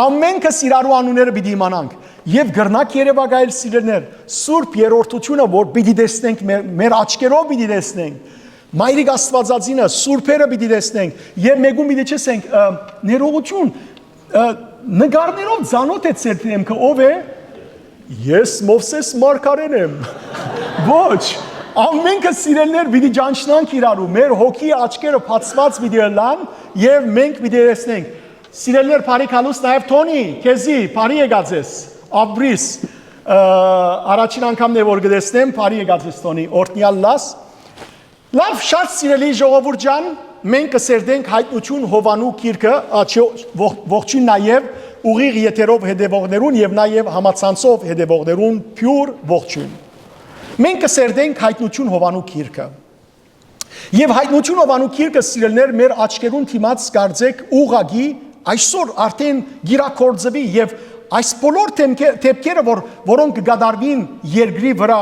Ամենքս իրարու անունները պիտի իմանանք եւ կրնանք երեւակայել, սիրելիներ, Սուրբ Երրորդությունը, որ պիտի տեսնենք, մեր, մեր աչքերով պիտի տեսնենք։ Մայրիկ Աստուածածինը, սուրբերը պիտի տեսնենք եւ մեկուն պիտի չըսենք, ը, «Ներողություն, ը, նկարներով ծանոթ է ձեր դեմքը, ով է»։ «Ես Մովսէս մարգարեն եմ»։ Ոչ, ամենքը, սիրելիներ, պիտի ճանչնանք իրարու, մեր հոգի աչքերը բացուած պիտի ըլլան եւ մենք պիտի տեսնենք։ Սիրելիներ, բարի գալուստ նաեւ Թոնի, քեզի, բարի եկած ես, ապրիս, ը, առաջին անգամն է, որ կտեսնեմ, բարի եկած ես, Թոնի, օրհնեալ լաս։ Լավ, շատ սիրելի ժողովուրդ ջան, մենք կսերտենք Հայտնություն Յովանու գիրքը, ա, չի, ող-, ողջույն նաև ուղիղ եթերով հետևողներուն եւ նաև համացանցով հետևողներուն բյուր ողջույն։ Մենք կսերտենք Հայտնություն Յովանու գիրքը։ Եւ Հայտնություն Յովանու գիրքը, սիրելիներ, մեր աչքերուն դիմաց կարծեք ուղղակի այսօր արդեն գիրագործվի եւ այս բոլոր դեմքը-, դեպքերը, որ, որոնք կկատարվին երկրի վրա,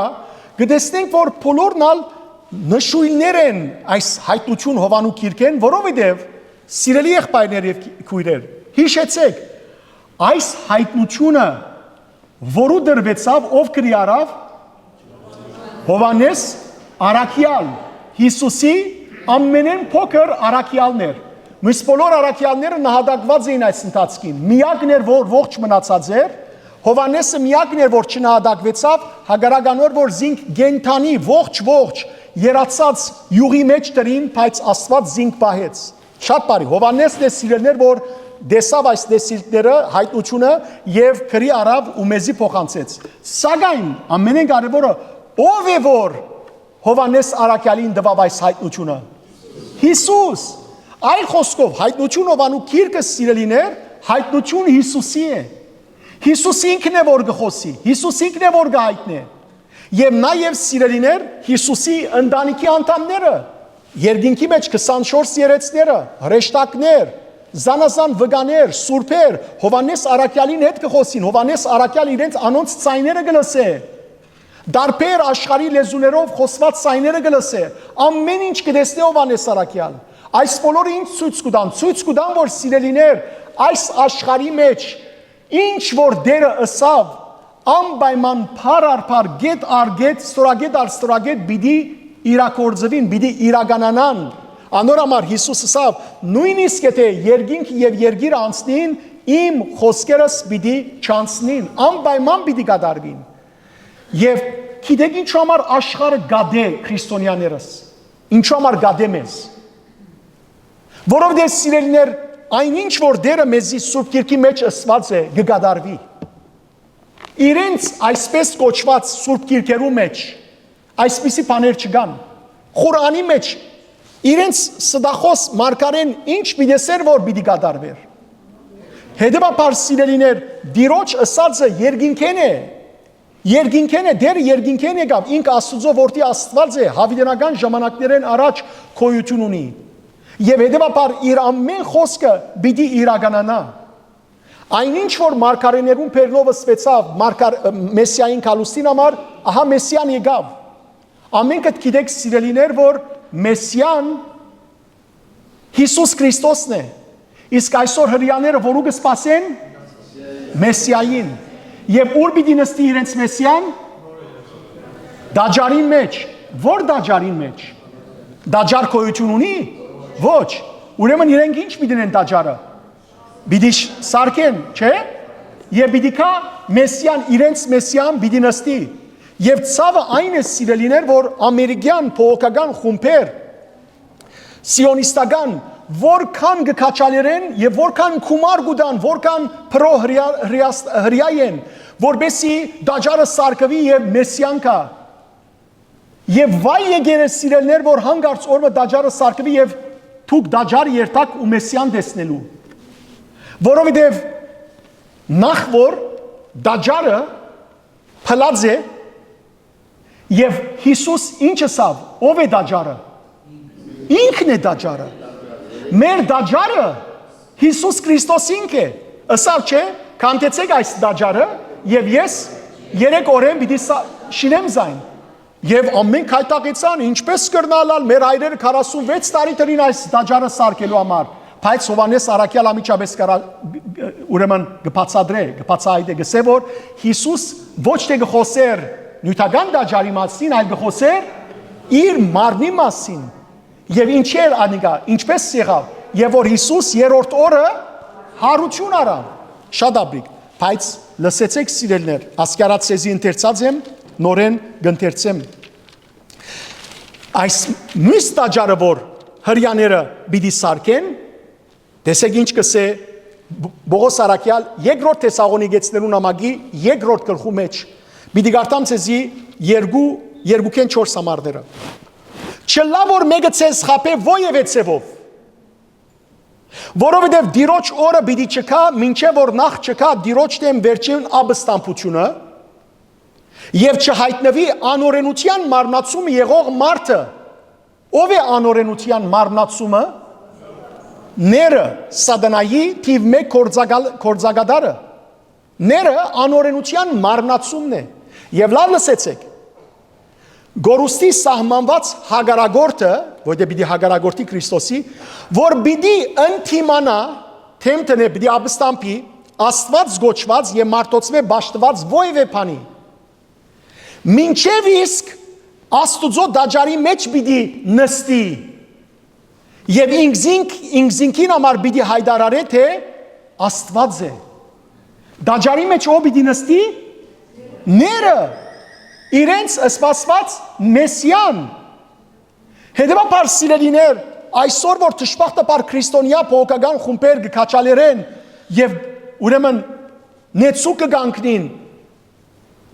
կտեսնենք, որ բոլորն ալ նշույլներ են այս Հայտնություն Յովանու գիրքէն, որովհետեւ, սիրելի եղբայրներ եւ քույրեր, յիշեցեք, այս հայտնությունը, որու դրվեցաւ, ով քրի առաւ, Յովհաննէս առաքեալ, Յիսուսի ամենէն փոքր առաքեալն էր։ Մյուս բոլոր առաքեալները նահատակված էին այս ընթացքին։ Միակն էր, որ ողջ մնացած էր, Յովհաննէսը միակն էր, որ չնահատակվեցաւ, հակառակ անոր, որ զինք կենդանի, ողջ, ողջ, երացած յուղի մեջ դրին, բայց Աստուած զինք պահեց։ Շատ բարի, Յովհաննէսն է, սիրելիներ, որ տեսաւ այս տեսիլքները, հայտնությունը, եւ քրի առաւ ու մեզի փոխանցեց։ Սակայն ամենէն կարեւորը, ով է, որ Յովհաննէս առաքեալին տուաւ այս հայտնությունը։ Յիսուս։ Այլ խոսքով, Հայտնություն Յովանու գիրքը, սիրելիներ, հայտնություն Յիսուսի է։ Յիսուս ինքն է, որ կը խօսի, Յիսուս ինքն է, որ կը հայտնէ։ Եւ նաեւ, սիրելիներ, Յիսուսի ընտանիքի անդամները, երկինքի մեջ քսանչորս երեցները, հրեշտակներ, զանազան վկաներ, սուրբեր, Յովհաննէս առաքեալին հետ կը խօսին, Յովհաննէս առաքեալ իրենց անոնց ձայները կը լսէ։ Տարբեր աշխարհի լեզուներով խօսուած ձայները կը լսէ։ Ամեն ինչ կը տեսնէ Յովհաննէս առաքեալ։ Այս բոլորը ինչ ցոյց կու տան, ցոյց կու տան, որ, սիրելիներ, այս աշխարհի մեջ ինչ որ Տերը ըսաւ, անպայման փառ առ փառ, կետ առ կետ, ստորակետ առ ստորակետ պիտի իրագործվին, պիտի իրականանան։ Անոր համար Յիսուս ըսաւ, նույնիսկ եթե երկինքը եւ երկիրը անցնին, իմ խօսքերս պիտի չանցնին, անպայման պիտի կատարվին։ Եւ գիտեք ինչու համար աշխարհը գատէ քրիստոնյաներս, ինչու համար գատէ մեզ։ Որովհետեւ, սիրելիներ, Այն ինչ որ Տէրը մեզի Սուրբ Գիրքի մէջ ըսուած է, կը կատարուի։ Իրենց այսպէս կոչուած Սուրբ Գիրքերու մէջ այսպիսի բաներ չկան։ Ղուրանի մէջ իրենց ստախոս մարգարէն ինչ պիտի ըսէր, որ պիտի կատարուէր։ Հետեւաբար, սիրելիներ, Տիրոջ ըսածը երկինքէն է։ Երկինքէն է, Տէրը երկինքէն եկաւ, ինք Աստուծոյ որդի Աստուած է, յաւիտենական ժամանակներէն առաջ գոյութիւն ունի։ Եւ հետեւաբար իր ամէն խօսքը պիտի իրականանայ։ Այն ինչ որ մարգարէներուն բերնով ըսուեցաւ մարգար-, Մեսիային գալուստին համար, ահա Մեսիան եկաւ։ Ամէնքը գիտեք, սիրելիներ, որ Մեսիան Յիսուս Քրիստոսն է։ Իսկ այսօր հրեաները որու կը սպասեն, Մեսիային։ Եւ ո՞ւր պիտի նստի իրենց Մեսիան։ Տաճարին մէջ։ Ո՞ր տաճարին մէջ։ Տաճար գոյութիւն ունի։ Ոչ։ Ուրեմն իրենք ի՞նչ պիտի դնեն տաճարը։ Պիտի շ-, սարքեն, չէ՞։ Եւ պիտի գայ Մեսիան, իրենց Մեսիան պիտի նստի։ Եւ ցաւը այն է, սիրելիներ, որ ամերիկեան բողոքական խումբեր, սիոնիստական, որքան կը քաչալերեն եւ որքան գումար կու տան, որքան փրո հրեա-, հրեաս-, հրեայ են, որպեսի տաճարը սարքուի եւ Մեսիան գայ։ Եւ վայ եկերեզի, սիրելիներ, որ հանկարծ օրը տաճարը սարքուի եւ դուք տաճար երթաք ու Մեսիան տեսնելու։ Որովհետեւ նախ որ տաճարը փլած է, եւ Յիսուս ինչ ըսաւ, ո՞վ է տաճարը։ Ինքն է տաճարը։ Մեր տաճարը Յիսուս Քրիստոս ինք է։ Ըսաւ, չէ՞, քանդեցէք այս տաճարը եւ ես երեք օրէն պիտի սա-, շինեմ զայն։ Եւ ամէնք հայտագեցան, ինչպե՞ս կրնայ ըլլալ, մեր հայրերը քառասունվեց տարի դրին այս տաճարը սարքելու համար, բայց Յովհաննէս առաքեալ անմիջապէս կարա-, ուրեմն կը բացատրէ, կը բացայայտէ, կ'ըսէ, որ Յիսուս ոչ թէ կը խօսէր նիւթական տաճարի մասին, այլ կը խօսէր իր մարմնի մասին։ Եւ ինչի՞ էր անիկա, ինչպե՞ս եղաւ, եւ որ Յիսուս երրորդ օրը յարութիւն առաւ։ Շատ ապրիկ, բայց լսեցէք, սիրելիներ, ասկի առաջ ձեզի ընթերցած եմ, նորէն կ'ընթերցեմ։ Այս միւս տաճարը, որ հրեաները պիտի սարքեն, տեսեք ինչ կ'ըսէ Բ-, Պողոս առաքեալ երկրորդ Թեսաղոնիկեցիներուն նամակի երկրորդ գլխու մէջ, պիտի կարդամ ձեզի երկու, երկուքէն չորս համարները։ Չըլլայ որ մէկը ձեզ խաբէ որեւէ ձեւով, որովհետեւ Տիրոջ օրը պիտի չգայ, մինչեւ որ նախ չգայ Տիրոջ դէմ վերջին ապստամբութիւնը, եւ չյայտնուի անօրէնութեան մարմնացումը եղող մարդը։ Ո՞վ է անօրէնութեան մարմնացումը։ Ները, սատանայի թիւ մէկ գործակալ-, գործակատարը։ Ները անօրէնութեան մարմնացումն է։ Եւ լաւ լսեցէք, կորուստի սահմանուած հակառակորդը, որտեղ պիտի հակառակորդի Քրիստոսի, որ պիտի ընդդիմանայ, թեմ տնէ, պիտի ապստամբի Աստուած կոչուած եւ մարդոցմէ պաշտուած որեւէ բանի, մինչեւ իսկ Աստուծոյ տաճարի մէջ պիտի նստի եւ ինքզինք, ինքզինքին համար պիտի հայտարարէ, թէ Աստուած է։ Տաճարի մէջ ո՞վ պիտի նստի։ Ները, իրենց սպասուած Մեսիան։ Հետեւաբար, սիրելիներ, այսօր որ դժբախտաբար քրիստոնեայ բողոքական խումբեր կը քաչալերեն եւ ուրեմն նեցուկ կը կանգնին,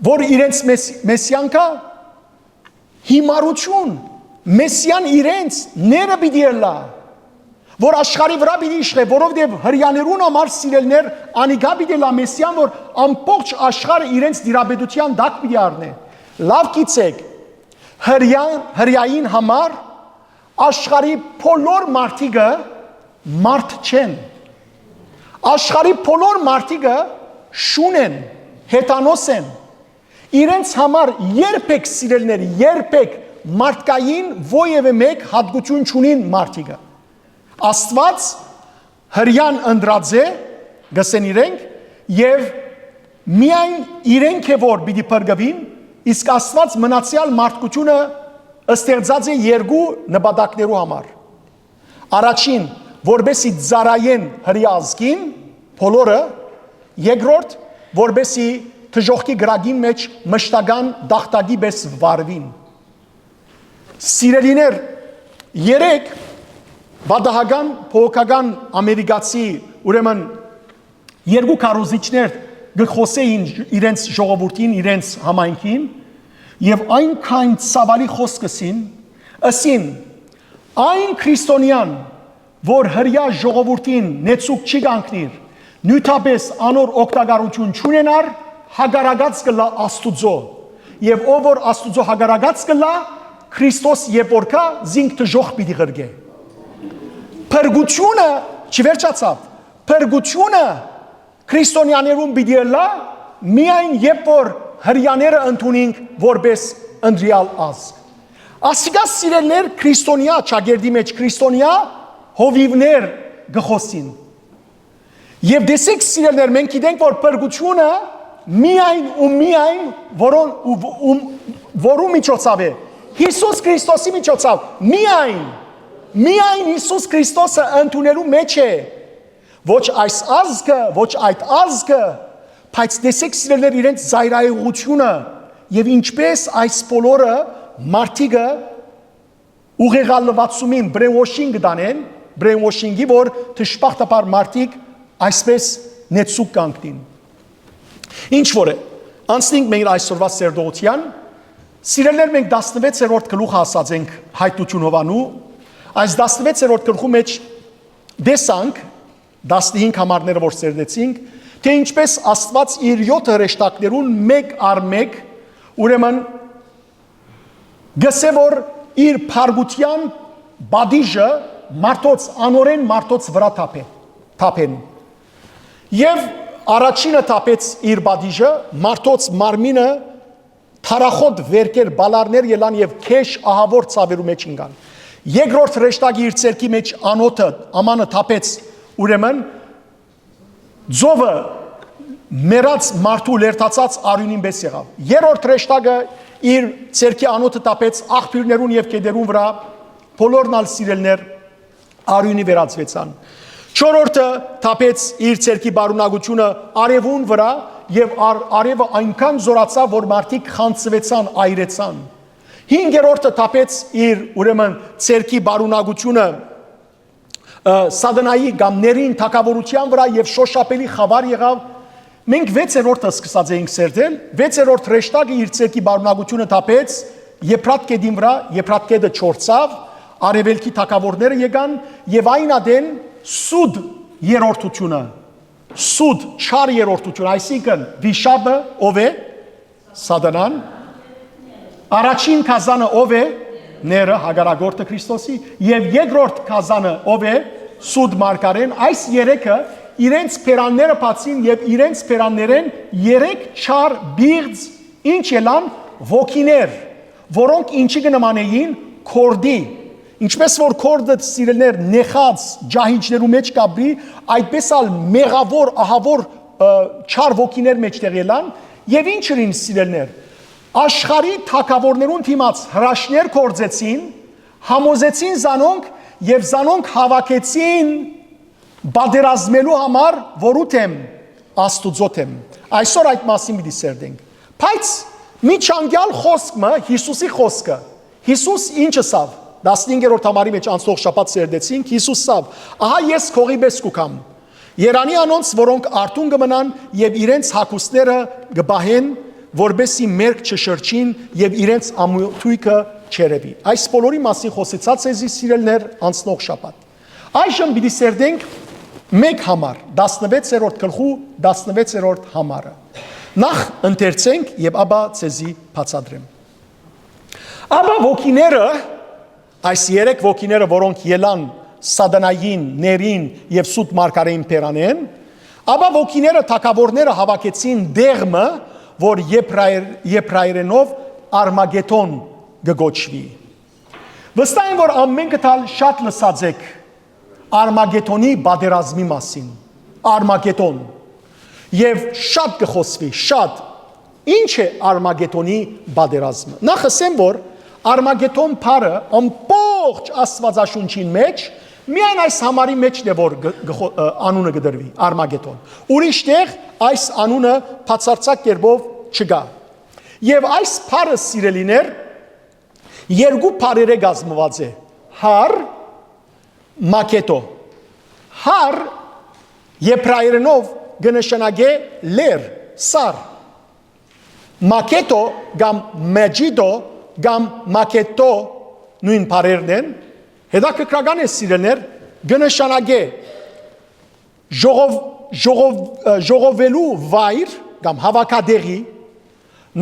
որ իրենց Մես-, Մեսիան գայ, հիմարութիւն, Մեսիան իրենց ները պիտի ըլլայ, որ աշխարհի վրայ պիտի իշխէ, որովհետեւ հրեաներուն համար, սիրելիներ, անիկա պիտի ըլլայ Մեսիան, որ ամբողջ աշխարհը իրենց տիրապետութեան տակ պիտի առնէ։ Լաւ գիտցէք, հրեա-, հրեային համար աշխարհի բոլոր մարդիկը մարդ չեն։ Աշխարհի բոլոր մարդիկը շուն են, հեթանոս են։ Իրենց համար երբեք, սիրելիներ, երբեք մարդկային որեւէ մէկ հատկություն չունին մարդիկը։ Աստուած հրեան ընտրած է, գսեն իրենք, եւ միայն իրենք է որ պիտի փրկուին, իսկ Աստուած մնացեալ մարդկությունը ստեղծած է երկու նպատակներու համար։ Առաջին, որպեսի ծառայեն հրեայ ազգին, բոլորը, երկրորդ, որպեսի դժոխքի կրակին մէջ մշտական տախտակի պէս վարուին։ Սիրելիներ, երեկ Պատահական, բողոքական ամերիկացի, ուրեմն, երկու քարոզիչներ կը խօսէին իրենց ժողովուրդին, իրենց համայնքին, եւ այնքան ցաւալի խօսք ըսին, ըսին. «Այն քրիստոնեան, որ հրեայ ժողովուրդին նեցուկ չի կանգնիր, նիւթապէս անոր օգտակարութիւն չունենար, հակառակած կ'ըլլայ Աստուծոյ։ Եւ ով որ Աստուծոյ հակառակած կ'ըլլայ, Քրիստոս երբ որ գայ, զինք դժոխք պիտի ղրկէ»։ Փրկութիւնը չի վերջացաւ։ Փրկութիւնը քրիստոնեաներուն պիտի ըլլայ միայն երբ որ հրեաները ընդունինք որպէս ընտրեալ ազգ։ Ասիկա, սիրելիներ, քրիստոնեայ, ճակերտի մէջ քրիստոնեայ հովիւներ կը խօսին։ Եւ տեսեք, սիրելիներ, մենք գիտենք, որ փրկութիւնը միայն ու միայն որոն-, ու, ու, որու միջոցաւ է, Յիսուս Քրիստոսի միջոցաւ, միայն, միայն Յիսուս Քրիստոսը ընդունելու մէջ է, ոչ այս ազգը, ոչ այդ ազգը, բայց տեսեք, սիրելիներ, իրենց զայրայողությունը եւ ինչպես այս բոլորը մարդիկը ուղեղալուացումին, brainwashing կը տանեն, brainwashing-ի, որ դժբախտաբար մարդիկ այսպես նեցուկ կանգնին։ Ինչ որ է, անցնենք մեր այսօրվա սերտողութեան, սիրելիներ, մենք տասնվեցերորդ գլուխը ասած ենք Հայտնություն Յովհաննու, այս տասնվեցերորդ գլխու մէջ տեսանք, տասնհինգ համարները որ սերտեցինք, թէ ինչպես Աստուած իր յոթ հրեշտակներուն մէկ առ մէկ, ուրեմն, գսէ որ իր փառքութեան պատիժը մարդոց, անօրէն մարդոց վրայ թափէ, թափեն։ Եւ առաջինը թափեց իր պատիժը, մարդոց մարմինը թարախոտ վերքեր, բալարներ ելան եւ քեշ ահաւոր ցաւերու մէջ ինկան։ Երկրորդ հրեշտակը իր ցերկի մէջ անոթը, ամանը թափեց, ուրեմն, ծովը մեռած մարդու լերթացած արիւնին պէս եղաւ։ Երրորդ հրեշտակը իր ցերկի անոթը թափեց աղբիւրներուն եւ գետերուն վրայ, բոլորն ալ, սիրելիներ, արիւնի վերածուեցան։ Չորրորդը թափեց իր ցերկի պարունակութիւնը արեւուն վրայ եւ ար-, արեւը այնքան զօրացաւ, որ մարդիկ խանձուեցան, այրեցան։ Հինգերորդը թափեց իր, ուրեմն, ցերկի պարունակութիւնը, ը, Սատանայի կամ ներին թագաւորութեան վրայ եւ շոշափելի խաւար եղաւ։ Մենք վեցերորդը սկսած էինք սերտել, վեցերորդ հրեշտակը իր ցերկի պարունակութիւնը թափեց Եփրատ գետին վրայ, Եփրատ գետը չորցաւ, արեւելքի թագաւորները եկան եւ այն ատեն սուտ երրորդութիւնը, սուտ, չար երրորդութիւնը, այսինքն վիշապը ով է, Սատանան, առաջին գազանը ով է, ները, հակառակորդը Քրիստոսի, եւ երկրորդ գազանը ով է, սուտ մարգարէն, այս երեքը իրենց բերանները բացին եւ իրենց բերաններէն երեք չար պիղծ, ինչ ելան, ոգիներ, որոնք ինչի կը նմանէին, քորդի, ինչպես որ քորդը, սիրելիներ, նեխած ջահիջներու մէջ կ'ապրի, այդպես ալ մեղաւոր, ահաւոր, ը, չար ոգիներ մէջտեղ ելան, եւ ինչ ըրին, սիրելիներ, աշխարհի թագաւորներուն դիմաց հրաշքներ գործեցին, համոզեցին զանոնք եւ զանոնք հաւաքեցին պատերազմելու համար, որու դէմ, Աստուծոյ դէմ։ Այսօր այդ մասին պիտի սերտենք։ Բայց միջանկեալ խօսք մը, Յիսուսի խօսքը, Յիսուս ինչ ըսաւ, տասնհինգերորդ համարի մէջ անցնող շաբաթ սերտեցինք, Յիսուս ըսաւ. «Ահա ես քողի պէս կու գամ։ Երանի անոնց, որոնք արթուն կը մնան եւ իրենց հագուստները կը պահեն, որպեսզի մերկ չշրջին եւ իրենց ամոթոյքը չերեւի»։ Այս բոլորի մասին խօսեցա ձեզի, սիրելիներ, անցնող շաբաթ։ Այժմ պիտի սերտենք մէկ համար, տասնվեցերորդ գլխու տասնվեցերորդ համարը։ Նախ ընթերցենք եւ ապա ձեզի բացատրեմ։ Ապա ոգիները, այս երեք ոգիները, որոնք ելան Սատանային, ներին եւ սուտ մարգարէին բերանէն, ապա ոգիները թագաւորները հաւաքեցին տեղ մը, որ եբրայեր-, եբրայերենով Արմագեդոն կը կոչուի։ Վստահ եմ, որ ամէնքդ ալ շատ լսած էք Արմագեդոնի պատերազմի մասին։ Արմագեդոն։ Եւ շատ կը խօսուի, շատ։ Ինչ է Արմագեդոնի պատերազմը։ Նախ ըսեմ, որ Արմագեդոն բառը ամբողջ Աստուածաշունչին մէջ միայն այս համարի մէջն է, որ գ-, գ-, խո-, ը, անունը կը տրուի, Արմագեդոն։ Ուրիշ տեղ այս անունը բացարձակ կերպով չկայ։ Եւ այս բառը, սիրելիներ, երկու բառերէ կազմուած է. հար, Մակետո։ Հար եբրայերէնով կը նշանակէ լեռ, սար։ Մակետո կամ Մաջիտո կամ Մակետո նոյն բառերն են, հետաքրքրական է, սիրելիներ, կը նշանակէ ժողով-, ժողով-, ը, ժողովելու վայր կամ հաւաքատեղի,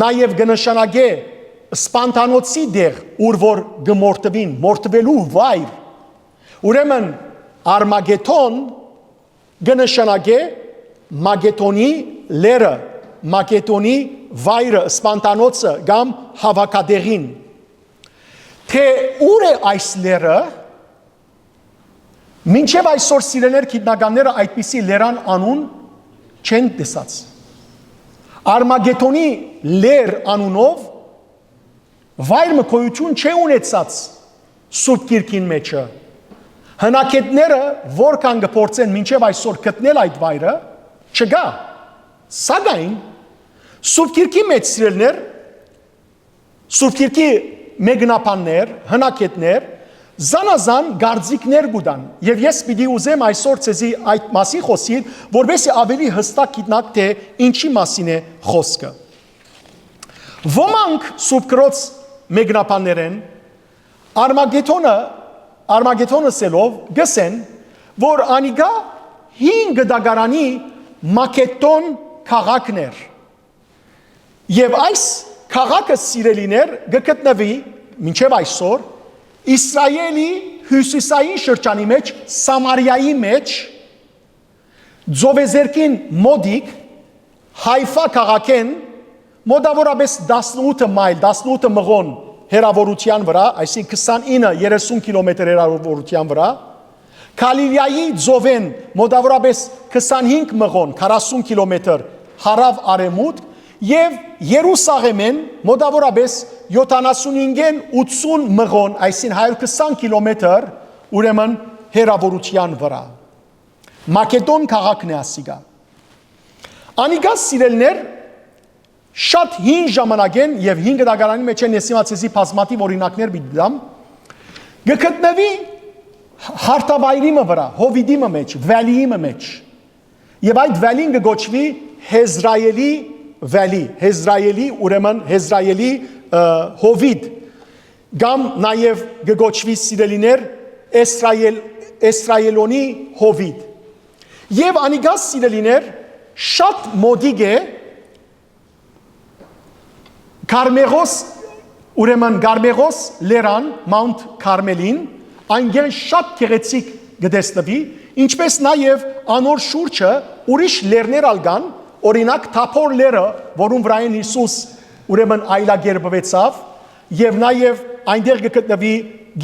նաեւ կը նշանակէ սպանդանոցի տեղ, ուր որ կը մորթուին, մորթուելու վայր։ Ուրեմն Արմագեդոն կը նշանակէ Մակեդոնի լեռը, Մակեդոնի վայրը, սպանդանոցը կամ հաւաքատեղին։ Թէ ո՞ւր է այս լեռը, մինչեւ այսօր, սիրելիներ, գիտնականները այդպիսի լերան անուն չեն տեսած։ Արմագեդոնի լեր անունով վայր մը գոյութիւն չէ ունեցած Սուրբ Գիրքին մէջը։ Հնագետները որքան կը փորձեն մինչեւ այսօր գտնել այդ վայրը, չկայ։ Սակայն Սուրբ Գիրքի մէջ, սիրելիներ, Սուրբ Գիրքի մեկնաբաններ, հնագետներ, զանազան կարծիքներ կու տան։ Եւ ես պիտի ուզեմ այսօր ձեզի այդ մասին խօսիլ, որպեսզի ավելի հստակ գիտնաք, թէ ինչի մասին է խօսքը։ Ոմանք Սուրբ Գրոց մեկնաբաններէն Արմագեդոնը, Արմագեդոնը ասելով կ'ըսեն, որ անիկա հին գտակարանի Մակեդոն քաղաքն էր։ Եւ այս քաղաքը, սիրելիներ, կը գտնուի մինչեւ այսօր Իսրայէլի հիւսիսային շրջանի մէջ, Սամարիայի մէջ, ծովեզերքին մօտիկ, Հայֆա քաղաքէն մոտաւորապէս տասնութ մայլ, տասնութ մղոն հեռաւորութեան վրայ, այսինքն քսանինը երեսուն կիլոմետր հեռաւորութեան վրայ, Գալիլիայի ծովէն մոտաւորապէս քսանհինգ մղոն, քառասուն կիլոմետր հարաւ արեւմուտք, եւ Երուսաղէմէն մոտաւորապէս յոթանասունհինգէն ութսուն մղոն, այսինքն հարիւր քսան կիլոմետր, ուրեմն հեռաւորութեան վրայ։ Մակեդոն քաղաքն է ասիկա։ Անիկա, սիրելիներ, շատ հին ժամանակէն եւ հին գտակարանի մէջ են, ես հիմա ձեզի բազմաթիւ օրինակներ պիտի տամ, կը գտնուի հարթավայրի մը վրայ, հովիտի մը մէջ, վալիի մը մէջ։ Եւ այդ վալին կը կոչուի Հեզրայելի վալի, Հեզրայելի, ուրեմն Հեզրայելի, ը, հովիտ, կամ նաեւ կը կոչուի, սիրելիներ, Էսրայել-, Էսրայելոնի հովիտ։ Եւ անիկա, սիրելիներ, շատ մօտիկ է Կարմեղոս, ուրեմն Կարմեղոս լերան, Մաունթ Քարմելին, այնտեղ շատ գեղեցիկ կը տեսնուի, ինչպէս նաեւ անոր շուրջը ուրիշ լեռներ ալ կան, օրինակ Թափոր լեռը, որուն վրայէն Յիսուս ուրեմն այլագերբուեցաւ, եւ նաեւ այնտեղ կը գտնուի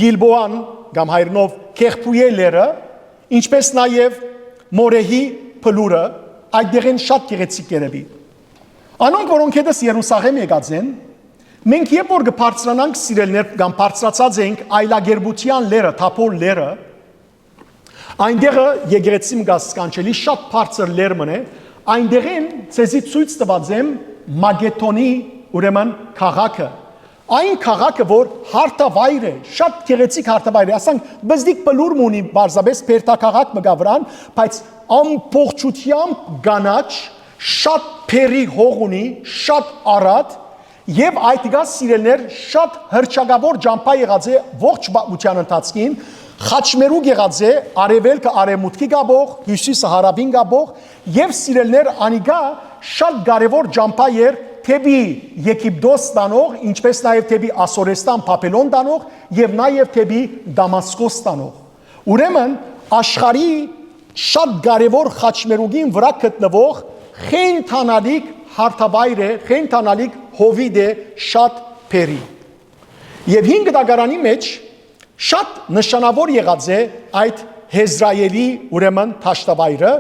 Գիլբոան կամ հայերէնով Քեղբուի լեռը, ինչպէս նաեւ Մորեհի փլուրը, այդտեղէն շատ գեղեցիկ կ'երեւի։ Անոնք, որոնք յետս Երուսաղէմ եկած են, մենք երբ որ կը բարձրանանք, սիրելիներ, կամ բարձրացած ենք այլագերբութեան լեռը, Թափոր լեռը, այնտեղը եկեղեցի մը կայ, սքանչելի, շատ բարձր լեռ մը է, այնտեղէն ձեզի ցոյց տուած եմ Մակեդոնի, ուրեմն, քաղաքը։ Այն քաղաքը, որ հարթավայր է, շատ գեղեցիկ հարթավայր է, ասենք, բզդիկ փլուր մը ունի, պարզապէս բերդաքաղաք մը կայ վրան, բայց ամբողջությամբ կանաչ, շատ բերրի հող ունի, շատ առատ, եւ այդկա, սիրելիներ, շատ հռչակաւոր ճամբայ եղած է ողջ պատմութեան ընթացքին, խաչմերուկ եղած է արեւելքը արեւմուտքի կապող, հիւսիսը հարաւին կապող, եւ, սիրելիներ, անիկա շատ կարեւոր ճամբայ էր դէպի Եգիպտոս տանող, ինչպէս նաեւ դէպի Ասորեստան, Բաբելոն տանող եւ նաեւ դէպի Դամասկոս տանող։ Ուրեմն, աշխարհի շատ կարեւոր խաչմերուկին վրայ գտնուող խենթանալիք հարթավայր է, խենթանալիք հովիտ է շատ բերրի։ Եւ հին գտակարանի մէջ շատ նշանաւոր եղած է այդ Հեզրայելի, ուրեմն, դաշտավայրը,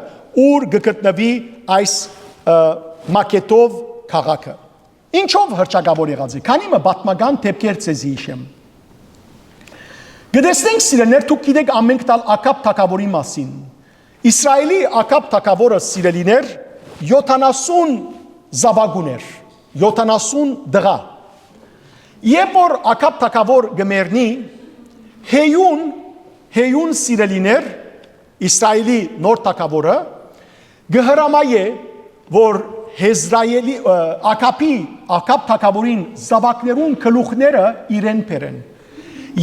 ուր կը գտնուի այս, ը, Մակետով քաղաքը։ Ինչով հռչակաւոր եղած է։ Քանի մը պատմական դեպքեր ձեզի յիշեմ։ Կը տեսնենք, սիրելիներ, դուք գիտեք ամենքդ ալ Ակաբ թագաւորի մասին։ Իսրայէլի Ակաբ թագաւորը, սիրելիներ, յոթանասուն զաւակ ունէր, յոթանասուն տղայ։ Երբ որ Ակաբ թագաւոր կը մեռնի, հեյուն Հեյուն, սիրելիներ, Իսրայէլի նոր թագաւորը, կը հրամայէ, որ Հեզրայէլի, ը, Ակաբի, Ակաբ թագաւորին զաւակներուն գլուխները իրեն բերեն։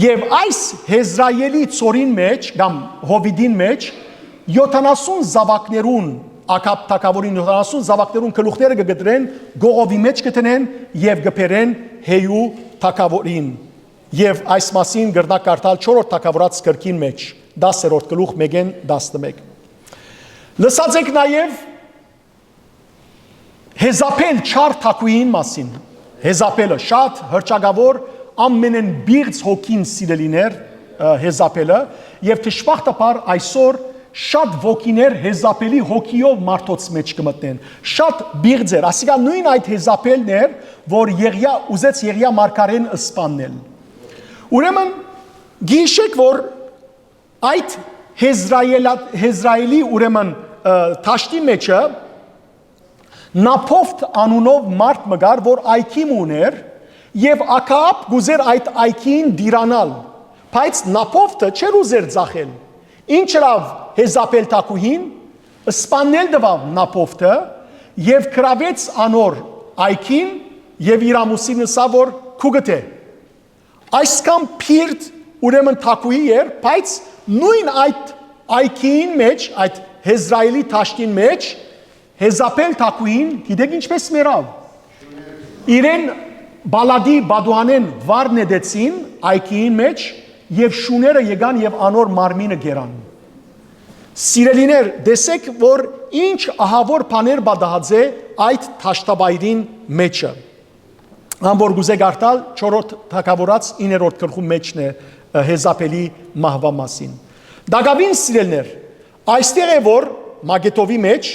Եւ այս Հեզրայէլի ծորին մէջ, կամ հովիտին մէջ, եօթանասուն զաւակներուն, Ակաբ թագաւորին եօթանասուն զաւակներուն գլուխները կը կտրեն, կողովի մէջ կը դնեն եւ կը բերեն Հեյու թագաւորին։ Եւ այս մասին կրնայ կարդալ չորրորդ թագաւորաց գրքին մէջ, տասերորդ գլուխ, մէկէն տասնմէկ։ Լսած եք նաեւ Հեզապել չար թագուհին մասին։ Հեզապելը շատ հռչակաւոր, ամենէն պիղծ հոգին, սիրելիներ, ը, Հեզապելը, եւ դժբախտաբար այսօր շատ ոգիներ Հեզապելի հոգիով մարդոց մէջ կը մտնեն։ Շատ պիղծ էր, ասիկա նոյն այդ Հեզապելն էր, որ Եղիա, ուզեց Եղիա մարգարէին սպաննել։ Ուրեմն, գիշեք, որ այդ Հեզրայելա-, Հեզրայելի, ուրեմն, ը, դաշտի մէջը Նափովթ անունով մարդ մը կար, որ այգի մը ունէր, եւ Ակաապ կ'ուզեր այդ այգին տիրանալ, բայց Նափովթը չէր ուզեր ձախել։ Ինչ ըրաւ Հեզապել թագուհին, սպաննել տուաւ Նափովթը եւ գրաւեց անոր այգին, եւ իր ամուսինն ըսաւ, որ քու գտե։ Այսքան փիրտ, ուրեմն, թագուհի էր, բայց նոյն այդ այգին մէջ, այդ Հեզրայելի դաշտին մէջ, Հեզապել թագուհին, գիտեք ինչպէս մեռաւ։ Իրեն բալատի բադուհանէն վար նետեցին այգին մէջ, եւ շուները եկան եւ անոր մարմինը կերան։ Սիրելիներ, տեսեք, որ ինչ ահաւոր բաներ պատահած է այդ դաշտավայրին մէջը։ Ան որ կ'ուզէ կարդալ, չորրորդ թագաւորաց իններորդ գլխու մէջն է, ը, Հեզապելի մահուան մասին։ Տակաւին, սիրելիներ, այստեղ է, որ Մագետովի մէջ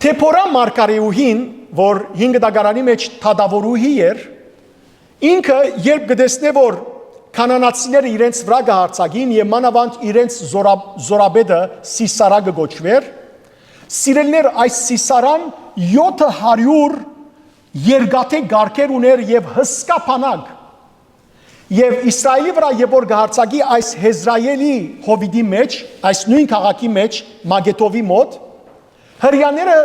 Թեփորա մարգարէուհին, որ հինգ դագարանի մէջ թագաւորուհի էր, ինքը երբ կը տեսնէ, որ կանանացիները իրենց վրայ կը յարձակին եւ մանաւանդ իրենց զորա-, զորապետը Սիսարա կը կոչուէր, սիրելիներ, այս Սիսարան եօթը հարիւր երկաթէ կառքեր ունէր եւ հսկայ բանակ։ Եւ Իսրայէլի վրայ երբ որ կը յարձակի այս Հեզրայէլի հովիտի մէջ, այս նոյն քաղաքի մէջ, Մագետովի մօտ, Հրեաները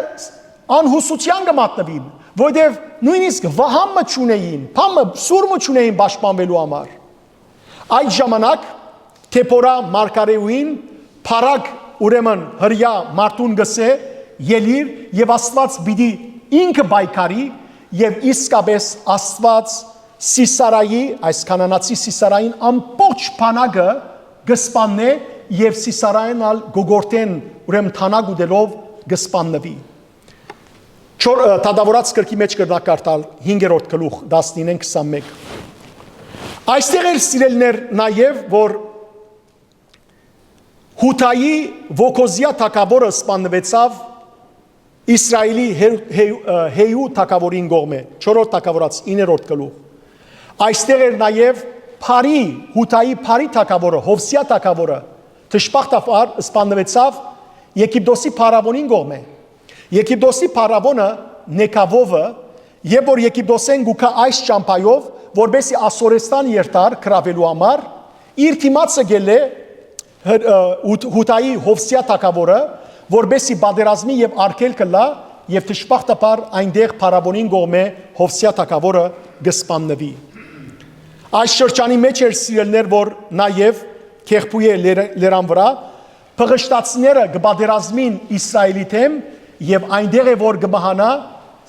անհուսութեան կը մատնուին, որովհետեւ նոյնիսկ վահան մը չունէին, բան մը, սուր մը չունէին պաշտպանուելու համար։ Այդ ժամանակ Թեփորա մարգարէուհին փառք, ուրեմն, հրեայ մարդուն կ'ըսէ. «Ելի՛ր, եւ Աստուած պիտի ինքը պայքարի», եւ իսկապէս Աստուած Սիսարայի, այս կանանացի Սիսարային ամբողջ բանակը կը սպաննէ, եւ Սիսարային ալ կ'օգորտեն, ուրեմն, դանակ ուտելով կը սպաննուի։ Չոր-, ը, Թագաւորաց գրքի մէջ կրնայ կարդալ հինգերորդ գլուխ, տասնինէն քսանմէկ։ Այստեղ էր, սիրելիներ, նաեւ, որ Յուդայի Ոգոզիա թագաւորը սպաննուեցաւ Իսրայէլի Հե-, Հեյ-, ը, Հեյու թագաւորին կողմէ, չորրորդ Թագաւորաց, իններորդ գլուխ։ Այստեղ էր նաեւ Փարի, Յուդայի Փարի թագաւորը, Յովսիա թագաւորը, դժբախտաբար սպաննուեցաւ Եգիպտոսի փարաւոնին կողմէ։ Եգիպտոսի փարաւոնը Նեկավովը, երբ որ Եգիպտոսէն գուքա այս ճամբայով, որպեսզի Ասորեստան երթար գրաւելու համար, իր դիմացը գելլէ Հ-, ը, Յուդ-, Յուդայի Յովսիա թագաւորը, որպեսզի պատերազմի եւ արգելք ըլլայ, եւ դժբախտաբար այնտեղ փարաւոնին կողմէ Յովսիա թագաւորը կը սպաննուի։ Այս շրջանի մէջ էր, սիրելիներ, որ նաեւ Քեղբոյէ լեր-, լերան վրայ, փղշտացիները կը պատերազմին Իսրայէլի դէմ, եւ այնտեղ է, որ կը մահանայ,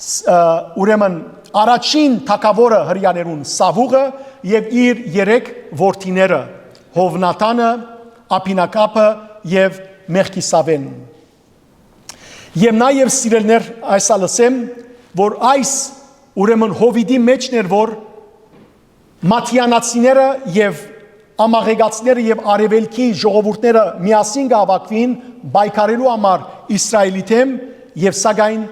ս-, ը, ուրեմն, առաջին թագաւորը հրեաներուն՝ Սաւուղը, եւ իր երեք որդիները՝ Յովնաթանը, Աբինակապը եւ Մեղքիսավեն։ Եւ նաեւ, սիրելիներ, այս ալ ըսեմ, որ այս, ուրեմն, հովիտի մէջն էր, որ մադիանացիները եւ ամաղեկացիները եւ արեւելքի ժողովուրդները միասին կը հաւաքուին պայքարելու համար Իսրայէլի դէմ, եւ սակայն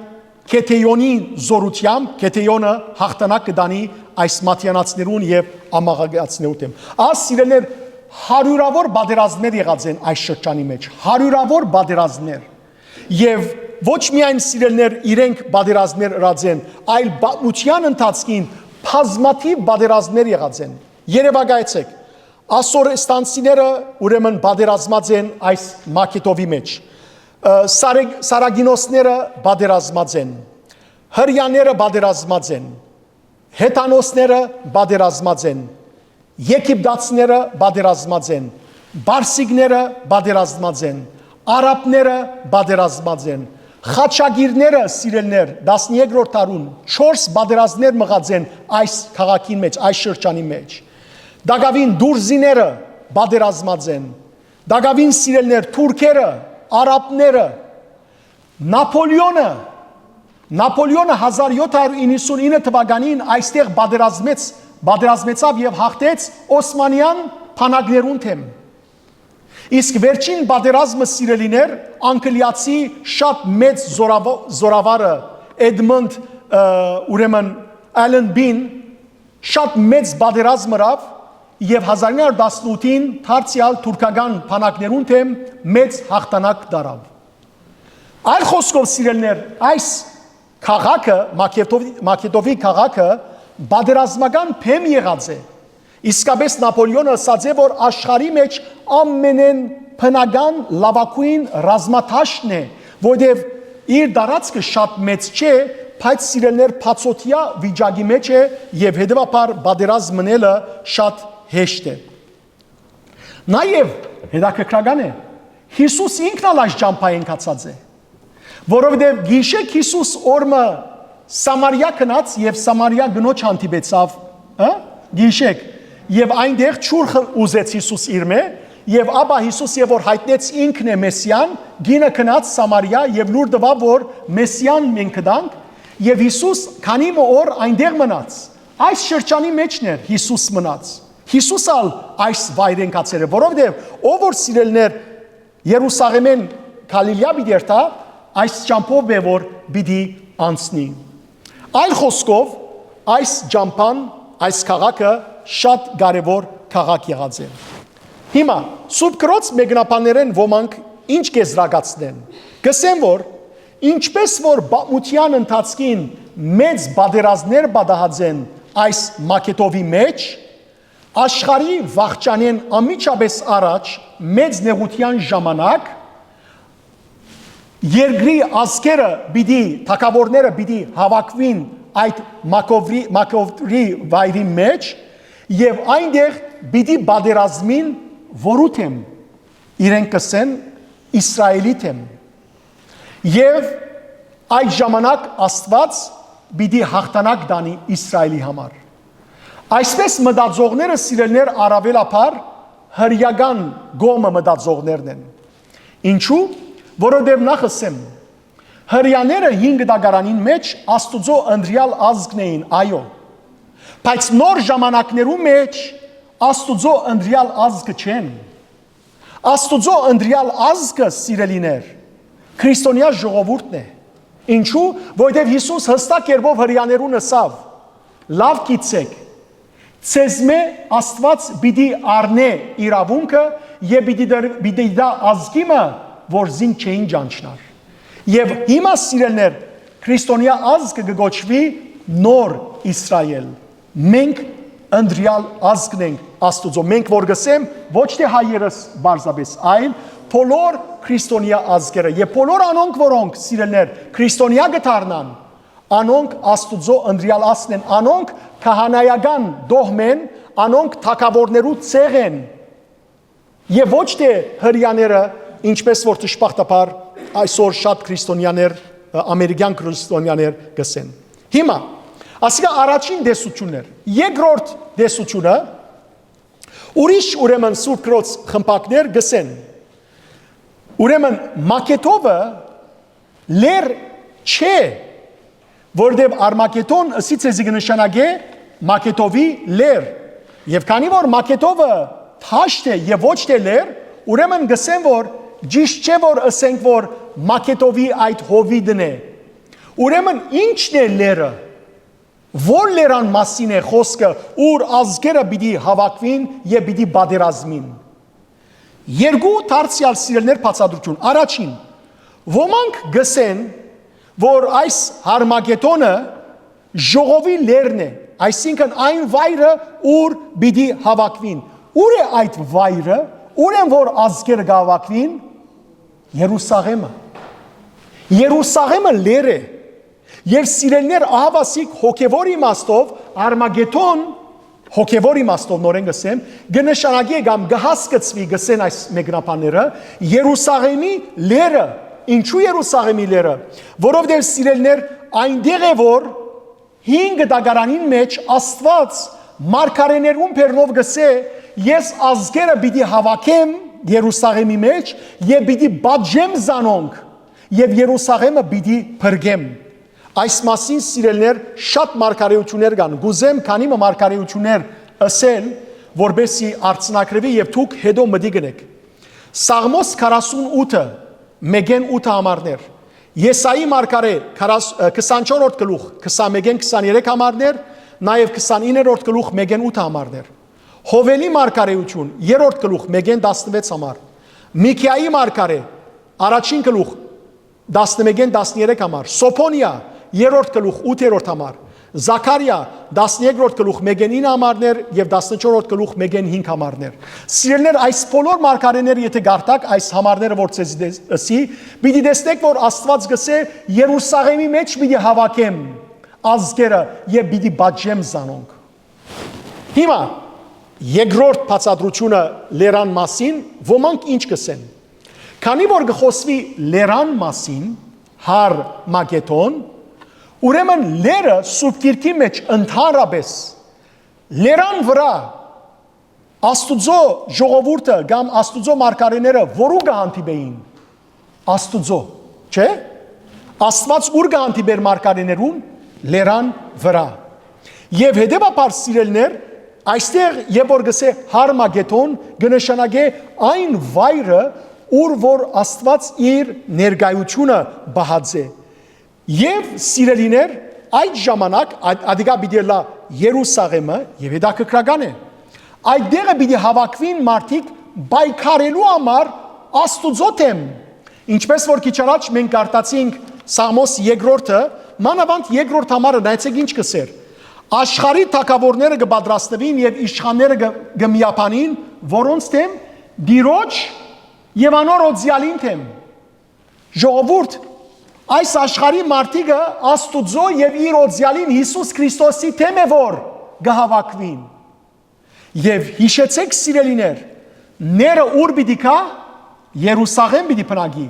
Գեդեոնի զօրութեամբ Գեդեոնը յաղթանակ կը տանի այս մադիանացիներուն եւ ամաղեկացիներուն դէմ։ Ահա, սիրելիներ, հարիւրաւոր պատերազմներ եղած են այս շրջանի մէջ, հարիւրաւոր պատերազմներ։ Եւ ոչ միայն, սիրելիներ, իրենք պատերազմներ ըրած են, այլ պատմութեան ընթացքին բազմաթիւ պատերազմներ եղած են։ Երեւակայեցէք, Ասորեստանցիները, ուրեմն, պատերազմած են այս Մակետովի մեջ։ Ը, Սարեկ-, Սարագինոսները պատերազմած են։ Հրեաները պատերազմած են։ Հեթանոսները պատերազմած են։ Եգիպտացիները պատերազմած են։ Պարսիկները պատերազմած են։ Արաբները պատերազմած են։ Խաչակիրները, սիրելիներ, տասներկրորդ դարուն չորս պատերազմներ մղած են այս քաղաքին մեջ, այս շրջանի մեջ։ Տակաւին դուրզիները պատերազմած են։ Տակաւին, սիրելիներ, թուրքերը, արաբները, Նապոլեոնը, Նապոլեոնը հազար յոթ հարյուր իննսունինը թվականին այստեղ պատերազմեց, պատերազմեցաւ եւ հաղթեց օսմանեան բանակներուն դէմ։ Իսկ վերջին պատերազմը, սիրելիներ, անգլիացի շատ մեծ զորավա-, զորավարը Էդմոնդ, ը, ուրեմն, Ալենբին շատ մեծ պատերազմ ըրաւ եւ հազար ինը հարյուր տասնութին դարձեալ թուրքական բանակներուն դէմ մեծ հաղթանակ տարաւ։ Այլ խոսքով, սիրելիներ, այս քաղաքը, Մակետովի, Մակետովի քաղաքը պատերազմական բեմ եղած է։ Իսկապէս Նապոլեոնը ըսած է, որ աշխարհի մեջ ամենէն բնական լաւագոյն ռազմադաշտն է, որտեւ իր տարածքը շատ մեծ չէ, բայց, սիրելիներ, բացօթեայ վիճակի մեջ է եւ հետեւաբար պատերազմ մնելը շատ հեշտ է։ Նաեւ հետաքրքրական է, Յիսուս ինքն ալ այս ճամբայ ընթացած է, որովհետեւ գիշեք Յիսուս օրը Սամարիա գնաց եւ Սամարիա կնոջ հանդիպեցաւ, հա? Գիշեք, եւ այնտեղ ջուր խը-, ուզեց Յիսուս իրմէ, եւ ապա Յիսուս, եւ որ յայտնեց ինքն է Մեսիան, կինը գնաց Սամարիա եւ լուր տուաւ, որ Մեսիան մենք կտանք, եւ Յիսուս քանի մը օր այնտեղ մնաց։ Այս շրջանի մեջն էր Յիսուս մնաց։ Յիսուս ալ այս վայրէն գացեր է, որովհետեւ ով որ, սիրելիներ, Երուսաղէմէն Գալիլեա պիտի երթայ, այս ճամբով է որ պիտի անցնի։ Այլ խոսքով, այս ճամբան, այս քաղաքը շատ կարեւոր քաղաք եղած է։ Հիմա, Սուրբ Գրոց մեկնաբաններէն ոմանք ինչ կեզրակացնեն, կըսեն, որ ինչպէս որ պատմութեան ընթացքին մեծ պատերազմներ պատահած են այս Մակետովի մեջ, աշխարհի վախճանէն անմիջապէս առաջ մեծ նեղութեան ժամանակ երկրի ազգերը պիտի, թագաւորները պիտի հաւաքուին այդ Մակովրի, Մակովրի վայրի մեջ եւ այնտեղ պիտի պատերազմին որու դէմ, իրենք կ'ըսեն Իսրայելի դէմ։ Եւ այդ ժամանակ Աստուած պիտի հաղթանակ տանի Իսրայելի համար։ Այսպէս մտածողները, սիրելիներ, առաւելաբար հրեական կողմը մտածողներն են։ Ինչու՞, որովհետեւ, նախ ըսեմ, հրեաները հին կտակարանին մեջ Աստուծոյ ընտրեալ ազգն էին, այո, բայց նոր ժամանակներու մեջ Աստուծոյ ընտրեալ ազգը չեն։ Աստուծոյ ընտրեալ ազգը, սիրելիներ, քրիստոնեայ ժողովուրդն է։ Ինչու՞, որովհետեւ Յիսուս յստակ կերպով հրեաներուն ըսաւ. «Լաւ գիտցէք, ձեզմէ Աստուած պիտի առնէ իրաւունքը եւ պիտի դր-, պիտի տայ ազգի մը, որ զինք չէին ճանչնար»։ Եւ հիմա, սիրելիներ, քրիստոնեայ ազգը կը կոչուի նոր Իսրայել։ Մենք ընտրեալ ազգն ենք Աստուծոյ։ Մենք, որ կ'ըսեմ, ոչ թէ հայերս պարզապէս, այլ բոլոր քրիստոնեայ ազգերը եւ բոլոր անոնք, որոնք, սիրելիներ, քրիստոնեայ կը դառնան, անոնք Աստուծոյ ընտրեալ ազգն են, անոնք քահանայական դոհմ են, անոնք թագաւորներու ցեղ են, եւ ոչ թէ հրեաները, ինչպես որ դժբախտաբար այսօր շատ քրիստոնեաներ, ը, ամերիկյան քրիստոնեաներ կ'ըսեն։ Հիմա, ասիկա առաջին տեսությունն էր։ Երկրորդ տեսությունը, ուրիշ, ուրեմն, Սուրբ Գրոց խմբակներ կ'ըսեն, ուրեմն, Մակետովը լեռ չէ, որտեւ Արմագեդոն ըսի ձեզի կը նշանակէ Մակետովի լեռ։ Եւ քանի որ Մակետովը դաշտ է եւ ոչ թէ լեռ, ուրեմն կ'ըսեմ, որ ճիշդ չէ, որ ըսենք, որ Մակետովի այդ հովիվն է։ Ուրեմն ի՞նչն է լեռը։ Ո՞ր լերան մասին է խոսքը, ուր ազգերը պիտի հաւաքուին եւ պիտի պատերազմին։ Երկու դարձեալ, սիրելիներ, բացատրություն։ Առաջին, ոմանք կ'ըսեն, որ այս Հարմագեդոնը ժողովի լերն է, այսինքն այն վայրը, ուր պիտի հաւաքուին։ Ո՞ւր է այդ վայրը, ո՞ւր են որ ազգերը կհաւաքուին? Երուսաղէմը։ Երուսաղէմը լեր է։ Եւ սիրելիներ, ահաւասիկ հոգեվոր իմաստով Արմագեդոն, հոգեվոր իմաստով նորէն կ'ըսեմ, կը նշանակէ կամ կը հասկցուի, կ'ըսեն այս մեկնաբանները, Երուսաղէմի լերը։ Ինչու Երուսաղէմի լերը? Որովհետեւ, սիրելիներ, այնտեղ է որ հինգ դագարանին մէջ Աստուած մարգարէներուն բերնով կ'ըսէ. «Ես ազգերը պիտի հաւաքեմ Երուսաղէմի մէջ եւ պիտի պատժեմ զանոնք եւ Երուսաղէմը պիտի փրկեմ»։ Այս մասին, սիրելիներ, շատ մարգարէութիւններ կան։ Կ'ուզեմ քանի մը մարգարէութիւններ ըսել, որպեսզի արձանագրուի եւ դուք հետո մտիկ ընէք։ Սաղմոս քառասուն ութը, մէկէն ութը համարներ։ Եսայի մարգարէ, քառաս-, ը, քսանչորսերորդ գլուխ, քսանմէկէն քսաներեք համարներ, նաեւ քսանիններորդ գլուխ, մէկէն ութը համարներ։ Յովէլի մարգարէութիւն, երրորդ գլուխ, մէկէն տասնվեց համար։ Միքիայի մարգարէ, առաջին գլուխ, տասնմէկէն տասներեք համար։ Սոփոնիա, երրորդ գլուխ, ութերորդ համար։ Զաքարիա, տասներկրորդ գլուխ, մէկէն ինը համարներ եւ տասնչորսերորդ գլուխ, մէկէն հինգ համարներ։ Սիրելիներ, այս բոլոր մարգարէները, եթէ կարդաք այս համարները, որ ձեզի դե-, ըսի, պիտի տեսնէք, որ Աստուած կ'ըսէ. «Երուսաղէմի մէջ պիտի հաւաքեմ ազգերը եւ պիտի պատժեմ զանոնք»։ Հիմա, երկրորդ բացատրութիւնը լերան մասին, ոմանք ինչ կ'ըսեն։ Քանի որ կը խօսուի լերան մասին, Հարմագեդոն, ուրեմն լերը Սուրբ Գիրքի մէջ ընդհանրապես լերան վրայ Աստուծոյ ժողովուրդը կամ Աստուծոյ մարգարէները որո՞ւ կը հանդիպէին։ Աստուծոյ, չէ՞։ Աստուած ո՞ւր կը հանդիպէր մարգարէներուն? Լերան վրայ։ Եւ հետեւաբար, սիրելիներ, այստեղ, երբ որ կ'ըսէ Հարմագեդոն, կը նշանակէ այն վայրը, ուր որ Աստուած իր ներկայութիւնը պահած է։ Եւ, սիրելիներ, այդ ժամանակ, ա-, ատիկա պիտի ըլլայ Երուսաղէմը, եւ հետաքրքրական է, այդ տեղը պիտի հաւաքուին մարդիկ պայքարելու համար Աստուծոյ դէմ։ Ինչպես որ քիչ առաջ մենք կարդացինք Սաղմոս երկրորդը, մանաւանդ երկրորդ համարը, նայեցէք ինչ կ'ըսէր. «Աշխարհի թագաւորները կը պատրաստուին եւ իշխանները կը, կը միաբանին, որոնց դէմ? Տիրոջ եւ անոր օծեալին դէմ»։ Ժողովուրդ, այս աշխարհի մարդիկը Աստուծոյ եւ իր օծեալին Յիսուս Քրիստոսի դէմ է որ կը հաւաքուին։ Եւ յիշեցէք, սիրելիներ, ները ո՞ւր պիտի գայ, Երուսաղէմ պիտի բնակի,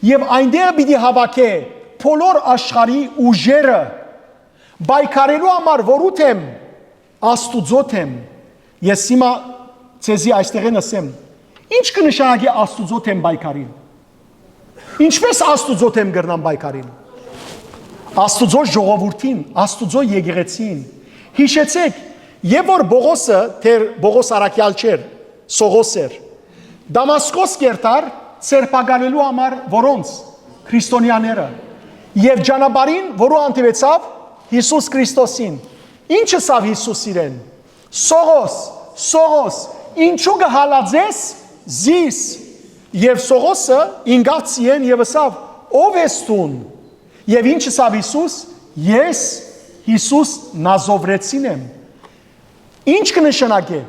եւ այնտեղ պիտի հաւաքէ բոլոր աշխարհի ուժերը, պայքարելու համար որո՞ւ դէմ? Աստուծոյ դէմ։ Ես հիմա ձեզի այստեղէն ըսեմ, ի՞նչ կը նշանակի Աստուծոյ դէմ պայքարիլ։ Ինչպե՞ս Աստուծոյ դէմ կրնան պայքարիլ։ Աստուծոյ ժողովուրդին, Աստուծոյ եկեղեցին։ Յիշեցէք, երբ որ Պողոսը, դեռ Պողոս առաքեալ չէր, Սողոս էր, Դամասկոս կ'երթար ձերբակալելու համար որոնց? Քրիստոնեաները։ Եւ ճանապարհին որո՞ւ հանդիպեցաւ? Յիսուս Քրիստոսին։ Ի՞նչ ըսաւ Յիսուս իրեն։ «Սողոս, Սողոս, ինչու կը հալածես զիս»։ Եւ Սողոսը ինկաց իրեն եւ ըսաւ. «Ո՞վ ես դուն»։ Եւ ի՞նչ ըսաւ Յիսուս. «Ես Յիսուս Նազովրեցին եմ»։ Ի՞նչ կը նշանակէ։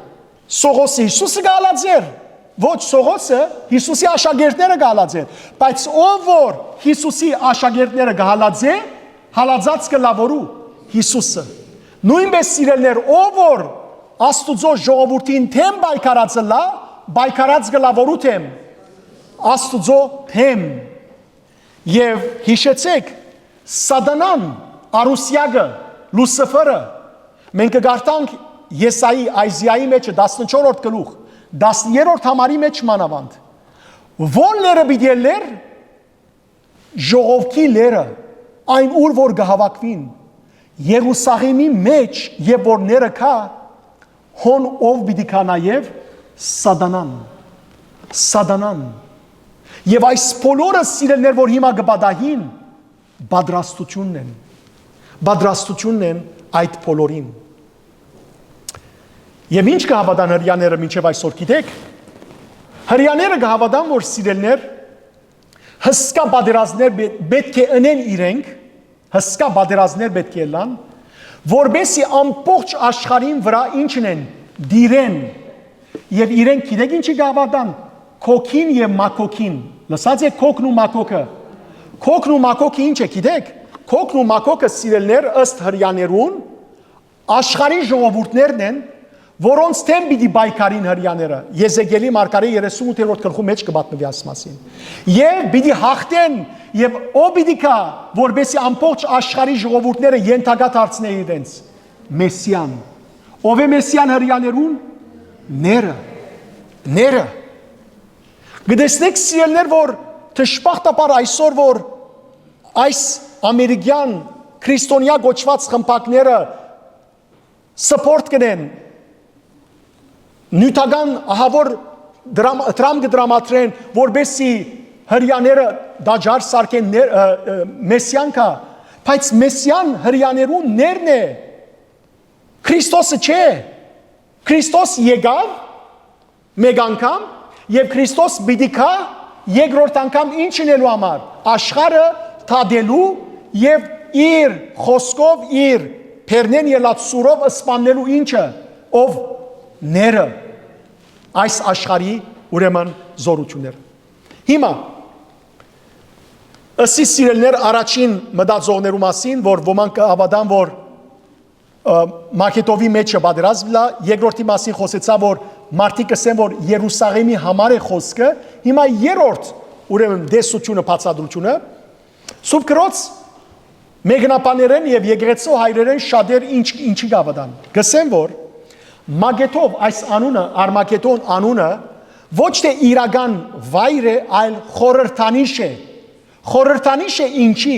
Սողոսը Յիսուսը կը հալածէր։ Ոչ, Սողոսը Յիսուսի աշակերտները կը հալածէր, բայց ով որ Յիսուսի աշակերտները կը հալածէ, հալածած կը լայ որո՞ւ։ Յիսուսը։ Նոյնպէս, սիրելիներ, ով որ Աստուծոյ ժողովուրդին դէմ պայքարած ըլլայ, պայքարած կը լայ որո՞ւ դէմ։ Աստուծոյ դէմ։ Եւ յիշեցէք, Սատանան, արուսեակը, Լուսիֆերը, մենք կը կարդանք Եսայի, Այզիայի մէջը, տասնչորսերորդ գլուխ, տասներորդ համարի մէջ մանաւանդ, որ լերը պիտի ելլէր, ժողովքի լերը, այն ուր որ կը հաւաքուին, Երուսաղէմի մէջ, երբ որ ները գայ, հոն ով պիտի գայ նաեւ? Սատանան։ Սատանան։ Եւ այս բոլորը, սիրելիներ, որ հիմա կը պատահին, պատրաստությունն են։ Պատրաստությունն են այդ բոլորին։ Եւ ի՞նչ կը հաւատան հրեաները մինչեւ այսօր, գիտեք։ Հրեաները կը հաւատան, որ, սիրելիներ, հսկայ պատերազմներ պե-, պէտք է ընեն իրենք, հսկայ պատերազմներ պէտք է ըլլան, որպեսզի ամբողջ աշխարհին վրայ ինչ ընեն, տիրեն։ Եւ իրենք գիտեք ինչի կը հաւատան։ Քոքին եւ մակոքին։ Լսած եք քոքն ու մակոքը։ Քոքն ու մակոքը ինչ է, գիտեք։ Քոքն ու մակոքը, սիրելիներ, ըստ Հրեաներուն, աշխարհի ժողովուրդներն են, որոնց դէմ պիտի պայքարին Հրեաները։ Եզեկիելի մարգարէ երեսունութերորդ գլխու մէջ կը պատմուի այս մասին։ Եւ պիտի հաղթեն, եւ ո՞վ պիտի գայ, որպեսզի ամբողջ աշխարհի ժողովուրդները ենթակայ դարձնէ իրենց։ Մեսիան։ Ո՞վ է Մեսիան Հրեաներուն։ Ները։ Ները։ Կը տեսնեք, սիրելիներ, որ դժբախտաբար այսօր, որ այս ամերիկեան քրիստոնեայ կոչուած խմբակները support կ'ընեն, նիւթական ահաւոր դրամ-, դրամ կը դրամատրեն, որպեսզի Հրեաները տաճար սարքեն, ներ-, ը, ը, Մեսիան գայ, բայց Մեսիան Հրեաներուն ներն է, Քրիստոսը չէ։ Քրիստոս եկաւ մէկ անգամ, եւ Քրիստոս պիտի գայ երկրորդ անգամ ինչ ընելու համար, աշխարհը դատելու եւ իր խոսքով, իր բերնէն ելած սուրով սպաննելու ինչը, ով ները, այս աշխարհի, ուրեմն, զօրութիւնները։ Հիմա, ըսի, սիրելիներ, առաջին մտածողներու մասին, որ ոմանք կը հաւատան, որ, ը, Մակետովի մէջը պատերազմ լա, երկրորդի մասին խօսեցայ, որ մարդիկ կ'ըսեն, որ Երուսաղէմի համար է խօսքը, հիմա երրորդ, ուրեմն, տեսութիւնը, բացատրութիւնը, Սուրբ Գրոց մեկնաբաներէն եւ եկեղեցու հայրերէն շատեր ինչ, ինչի կը հաւատան։ Կ'ըսեն, որ Մագեթով այս անունը, Արմագեդոն անունը, ոչ թէ իրական վայր է, այլ խորհրդանիշ է։ Խորհրդանիշ է ինչի։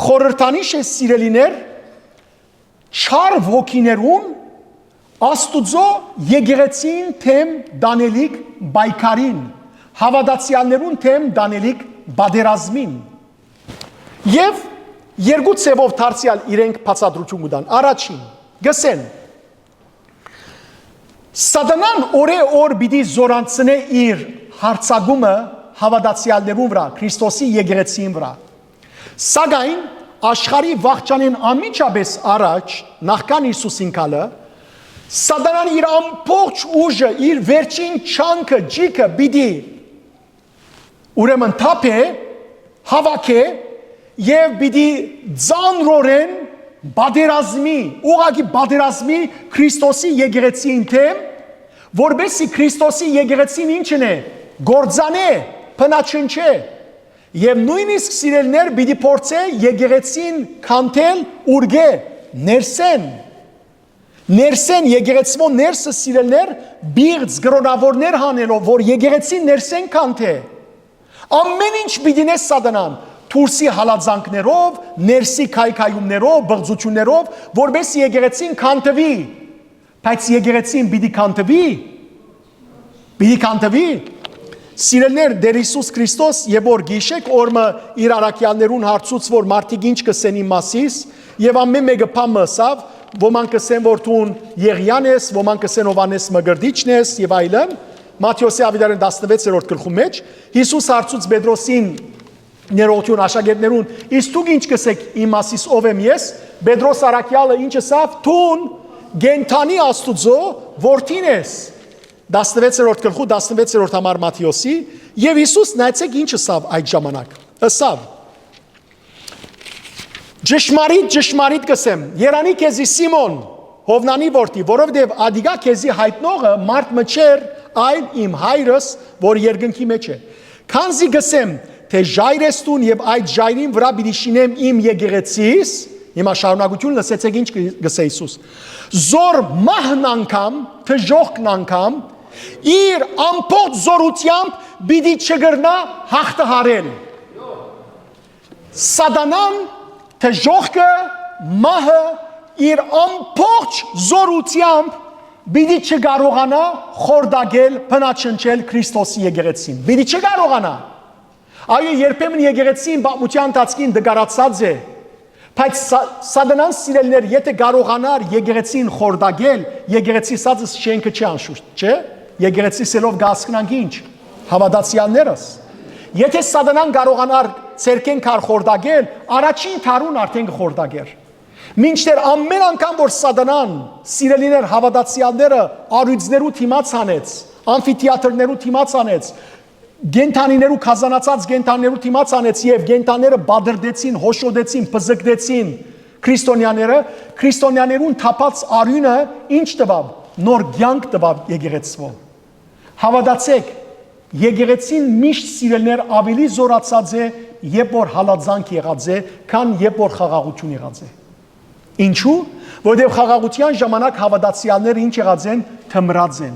Խորհրդանիշ է, սիրելիներ, չար ոգիներուն Աստուծոյ եկեղեցին դէմ տանելիք պայքարին, հաւատացեալներուն դէմ տանելիք պատերազմին։ Եւ երկու ձեւով դարձեալ իրենք բացատրութիւն կու տան։ Առաջին, կ'ըսեն, Սատանան օրէ օր պիտի զօրանցնէ իր յարձակումը հաւատացեալներուն վրայ, Քրիստոսի եկեղեցին վրայ։ Սակայն աշխարհի վախճանին անմիջապէս առաջ, նախքան Յիսուսին գալը, Սատանան իր ամբողջ ուժը, իր վերջին չանքը, ջիքը պիտի, ուրեմն, թափէ, հաւաքէ եւ պիտի ծանրորեն պատերազմի, ուղղակի պատերազմի Քրիստոսի եկեղեցին դէմ, որպեսզի Քրիստոսի եկեղեցին ինչ ընէ, կործանէ, բնաջնջէ։ Եւ նոյնիսկ, սիրելիներ, պիտի փորձէ եկեղեցին քանդել, ուրկէ, ներսէն։ Ներսէն, եկեղեցւոյ ներսը, սիրելիներ, բիղծ կրոնաւորներ հանելով, որ եկեղեցին ներսէն քանդէ։ Ամէն ինչ պիտի ընէ Սատանան, դուրսի հալածանքներով, ներսի քայքայումներով, բղծութիւններով, որպեսզի եկեղեցին քանդուի։ Բայց եկեղեցին պիտի քանդուի, պիտի քանդվի։ Սիրելիներ, Տէր Յիսուս Քրիստոս, երբ որ գիշեր, օր մը իր առաքեալներուն հարցուց, որ մարդիկ ինչ կ'ըսեն իմ մասիս, եւ ամէն մէկը բան մը ըսաւ, ոմանք կ'ըսեն, որ դուն Եղիան ես, ոմանք կ'ըսեն, Յովհաննէս Մկրտիչն ես, եւ այլն, Մատթէոսի աւետարան տասնվեցերորդ գլխու մէջ, Յիսուս հարցուց Պետրոսին, ներողություն, աշակերտներուն, իսկ դուք ինչ կ'ըսէք իմ մասիս, ով եմ ես, Պետրոս առաքեալը ինչ ըսաւ, դուն կենդանի Աստուծոյ որդին ես, տասնվեցերորդ գլխու, տասնվեցերորդ համար Մատթէոսի, եւ Յիսուս, նայեցէք ինչ ըսաւ այդ ժամանակ, ըսաւ. «Ճշմարիտ, ճշմարիտ կ'ըսեմ, երանի քեզի, Սիմոն, Յովնանի որդի, որովհետեւ ատիկա քեզի յայտնողը մարդ մը չէր, այլ իմ հայրս, որ երկնքի մէջ է։ Քանզի կ'ըսեմ, թէ ժայր ես դուն եւ այդ ժայրին վրայ պիտի շինեմ իմ եկեղեցիս», հիմա շարունակութիւն լսեցէք ինչ կը-, կ'ըսէ Յիսուս, «զոր մահն անգամ, դժոխքն անգամ, իր ամբողջ զօրութեամբ պիտի չկրնայ յաղթահարել»։ Սատանան, դժոխքը, մահը իր ամբողջ զօրութեամբ պիտի չկարողանայ խորտակել, բնաջնջել Քրիստոսի եկեղեցին։ Պիտի չկարողանայ։ Այո, երբեմն եկեղեցին պատմութեան ընթացքին դգարացած է, բայց Սա-, Սատանան, սիրելիներ, եթե կարողանար եկեղեցին խորտակել, եկեղեցի սածս շենքը չէ, անշուշտ, չէ՞։ Եկեղեցի սելով կ'ասկնանք ինչ, հաւատացեալներս։ Եթե Սատանան կարողանար ցերկեն քար խորտակել, առաջին դարուն արդեն կը խորտակեր։ Մինչդեռ ամէն անգամ որ Սատանան, սիրելիներ, հաւատացեալները առիւծներու դիմաց հանեց, ամֆիթիատրներու դիմաց անեց, կենդանիներու, կազանացած կենդանիներու դիմաց անեց եւ կենդանիները պատրտեցին, հոշոտեցին, բզկտեցին քրիստոնյաները։ Քրիստոնյաներուն թափած արիւնը ինչ տուաւ։ Նոր կեանք տուաւ եկեղեցւոյ։ Հաւատացէք, եկեղեցին միշտ, սիրելիներ, աւելի զօրացած է, երբ որ հալածանք եղած է, քան երբ որ խաղաղութիւն եղած է։ Ինչու՞։ Որովհետեւ խաղաղութեան ժամանակ հաւատացեալները ինչ եղած են, թմրած են։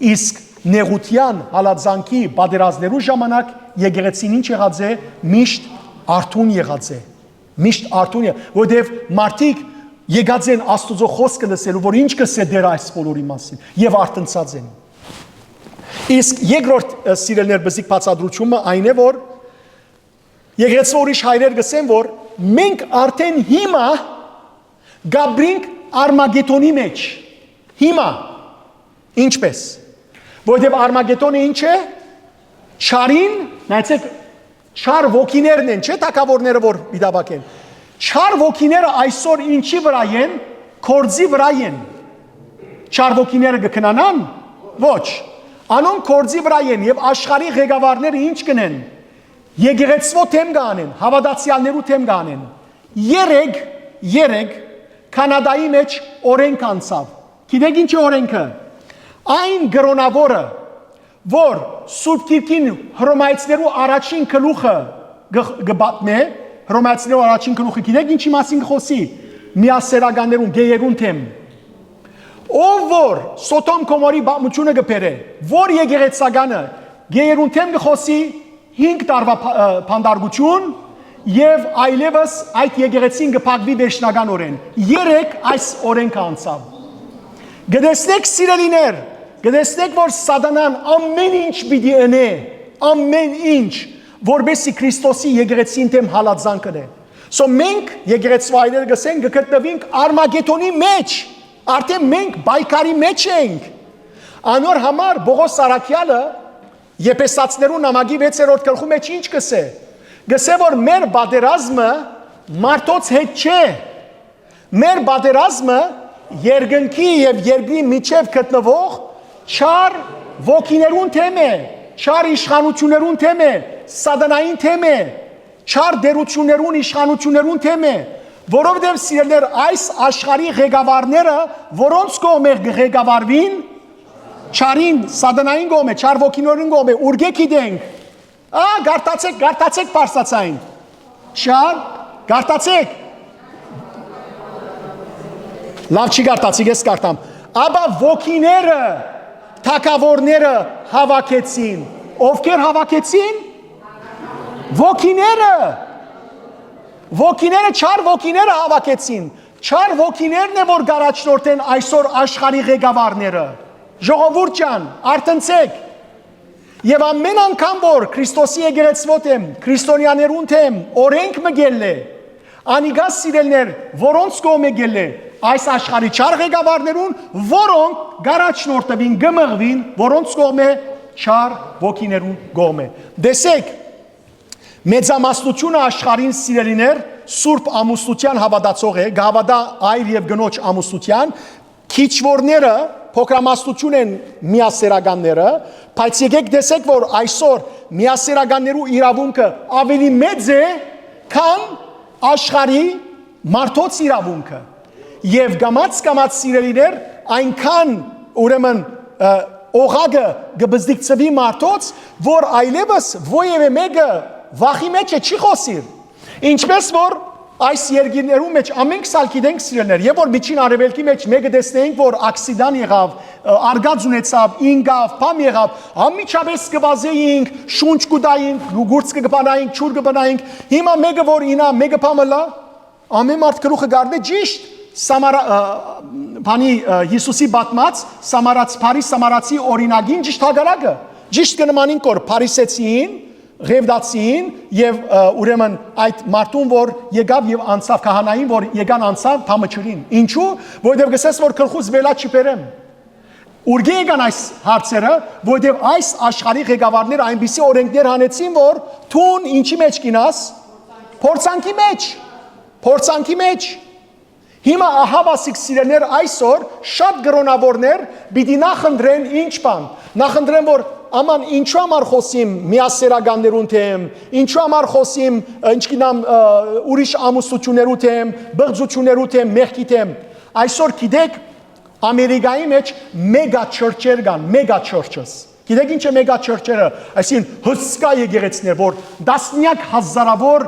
Իսկ նեղութեան, հալածանքի, պատերազմներու ժամանակ եկեղեցին ինչ եղած է, միշտ արթուն եղած է։ Միշտ արթուն է, որովհետեւ մարդիկ եկած են Աստուծոյ խօսքը լսելու, որ ինչ կ'ըսէ Տէրը այս բոլորի մասին, եւ արթնցած են։ Իսկ երկրորդ, ը, սիրելիներ, բզիկ բացատրութիւնը այն է, որ եկեղեցւոյ ուրիշ հայրեր կ'ըսեն, որ մենք արդէն հիմա կ'ապրինք Արմագետոնի մէջ։ Հիմա։ Ինչպէս։ Որովհետեւ Արմագետոնը ինչ է։ Չարին, նայեցեք, չար ոգիներն են, չէ՞, թագաւորները որ պիտի հաւաքեն։ Չար ոգիները այսօր ինչի վրայ են, գործի վրայ են։ Չար ոգիները կը քնանան։ Ոչ։ Անոնք գործի վրայ են, եւ աշխարհի ղեկավարները ինչ կ'ընեն։ Եկեղեցւոյ դէմ կ'անեն, հաւատացեալներու դէմ կ'անեն։ Երեկ, երեկ Քանադայի մէջ օրենք անցաւ։ Գիտեք ինչի՞ օրենքը։ Այն կրօնաւորը, որ Սուրբ Գիրքին Հռոմայեցիներու առաջին գլուխը կը, կը պատմէ, Հռոմայեցիներու առաջին գլուխը, գիտեք ինչի՞ մասին կը խօսի։ Միասերականներուն, գեյերուն դէմ։ Ով որ Սոդոմ Գոմորի պատմութիւնը կը բերէ, որ եկեղեցականը գեյերուն դէմ կը խօսի, հինգ տարուա փա-, ը, բանտարկութիւն, եւ այլեւս այդ եկեղեցին կը փակուի վերջնականօրէն։ Երեկ այս օրենքը անցաւ։ Կը տեսնէք, սիրելիներ, կը տեսնէք, որ Սատանան ամէն ինչ պիտի ընէ, ամէն ինչ, որպեսզի Քրիստոսի եկեղեցին դէմ հալածանք ընէ։ So մենք, եկեղեցւոյ հայրերը կ'ըսեն, կը գտնուինք Արմագետոնի մէջ, արդէն մենք պայքարի մէջ ենք։ Անոր համար Պողոս առաքեալը Եփեսացիներու նամակի վեցերորդ գլխու մէջ ինչ կ'ըսէ։ Կ'ըսէ, որ մեր պատերազմը մարդոց հետ չէ։ Մեր պատերազմը երկնքի եւ երկրի միջեւ գտնուող չար ոգիներուն դէմ է, չար իշխանութիւններուն դէմ է, Սատանային դէմ է, չար տէրութիւններուն, իշխանութիւններուն դէմ է, որովհետեւ, սիրելիներ, այս աշխարհի ղեկավարները, որոնց կողմէ կը ղեկավարուին, չարին, Սատանային կողմէ, չար ոգիներուն կողմէ, ուրկէ գիտենք։ Ա, կարդացէք, կարդացէք բարձրաձայն։ Չար, կարդացէք։ Լաւ չի կարդացի, ես կարդամ։ Ապա ոգիները, թագաւորները հաւաքեցին։ Ովքեր հաւաքեցին։ Ոգիները։ Ոգիները, չար ոգիները հաւաքեցին։ Չար ոգիներն է, որ կ'առաջնորդեն այսօր աշխարհի ղեկավարները։ Ժողովուրդ ջան, արթնցէք։ Եւ ամէն անգամ, որ Քրիստոսի եկեղեցւոյ դէմ, քրիստոնյաներուն դէմ օրենք մը գելլէ, անիկա, սիրելիներ, որոնց կողմէ գելլէ, այս աշխարհի չար ղեկավարներուն, որոնք կ'առաջնորդուին, կը մղուին, որոնց կողմէ, չար ոգիներուն կողմէ։ Տեսեք, մեծամասնութիւնը աշխարհին, սիրելիներ, սուրբ ամուսնութեան հաւատացող է, կը հաւատայ այր եւ կնոջ ամուսնութեան, քիչ որները փոքրամասնութիւն են միասերականները, բայց եկեք տեսեք, որ այսօր միասերականներու իրաւունքը աւելի մեծ է, քան աշխարհի մարդոց իրաւունքը։ Եւ կամաց-կամաց, սիրելիներ, այնքան, ուրեմն, ը, օղակը կը բզդիկցուի մարդոց, որ այլեւս որեւէ մէկը վախի մէջ է, չի խօսիր։ Ինչպէս որ այս երկիրներու մէջ ամենքս ալ գիտենք, սիրելիներ, եւ որ Միջին Արեւելքի մէջ մէկը տեսնեինք, որ ակսիդան եղաւ, ը, արգած ունեցաւ, ինկաւ, բան եղաւ, անմիջապէս կը վազէինք, շունչ կու տայինք, լուգուրց կը բանայինք, ջուր կը բանայինք։ Հիմա մէկը որ ինա, մէկը բան մը լա, ամէն մարդ գլուխը կ'առնէ ճիշտ Սամարա-, ը, բանի, ը, Յիսուսի պատմած Սամարաց-, բարի Սամարացի օրինակին ճիշտ հակառակը։ Ճիշտ կը նմանինք որ Փարիսեցին, Ղևդացին եւ, ը, ուրեմն այդ մարդուն, որ եկաւ եւ անցաւ, քահանային, որ եկան անցան, բան մը չըրին։ Ինչու՞, որովհետեւ կ'ըսես, որ գլխուս վելա չի բերեմ։ Ուրկէ եկան այս հարցերը, որովհետեւ այս աշխարհի ղեկավարները այնպիսի օրենքներ հանեցին, որ դուն ինչի մէջ կ'ինաս, փորձանքի մէջ, փորձանքի մէջ։ Հիմա ահա, ասիկ, սիրելիներ, այսօր շատ կրօնաւորներ պիտի նախընտրեն ինչ բան, Նախընտրեմ, որ, աման, ինչու համար խոսիմ միասերականներուն թեմ, ինչու համար խոսիմ, ը, ինչքինամ, ը, ուրիշ ամուսնություններու թեմ, բղծություններու թեմ, մեղքի թեմ։ Այսօր, գիտեք, Ամերիկայի մեջ mega church-եր կան, mega churches։ Գիտեք ինչ է mega church-երը, այսինքն հսկայ եկեղեցիներ, որ տասնյակ հազարավոր,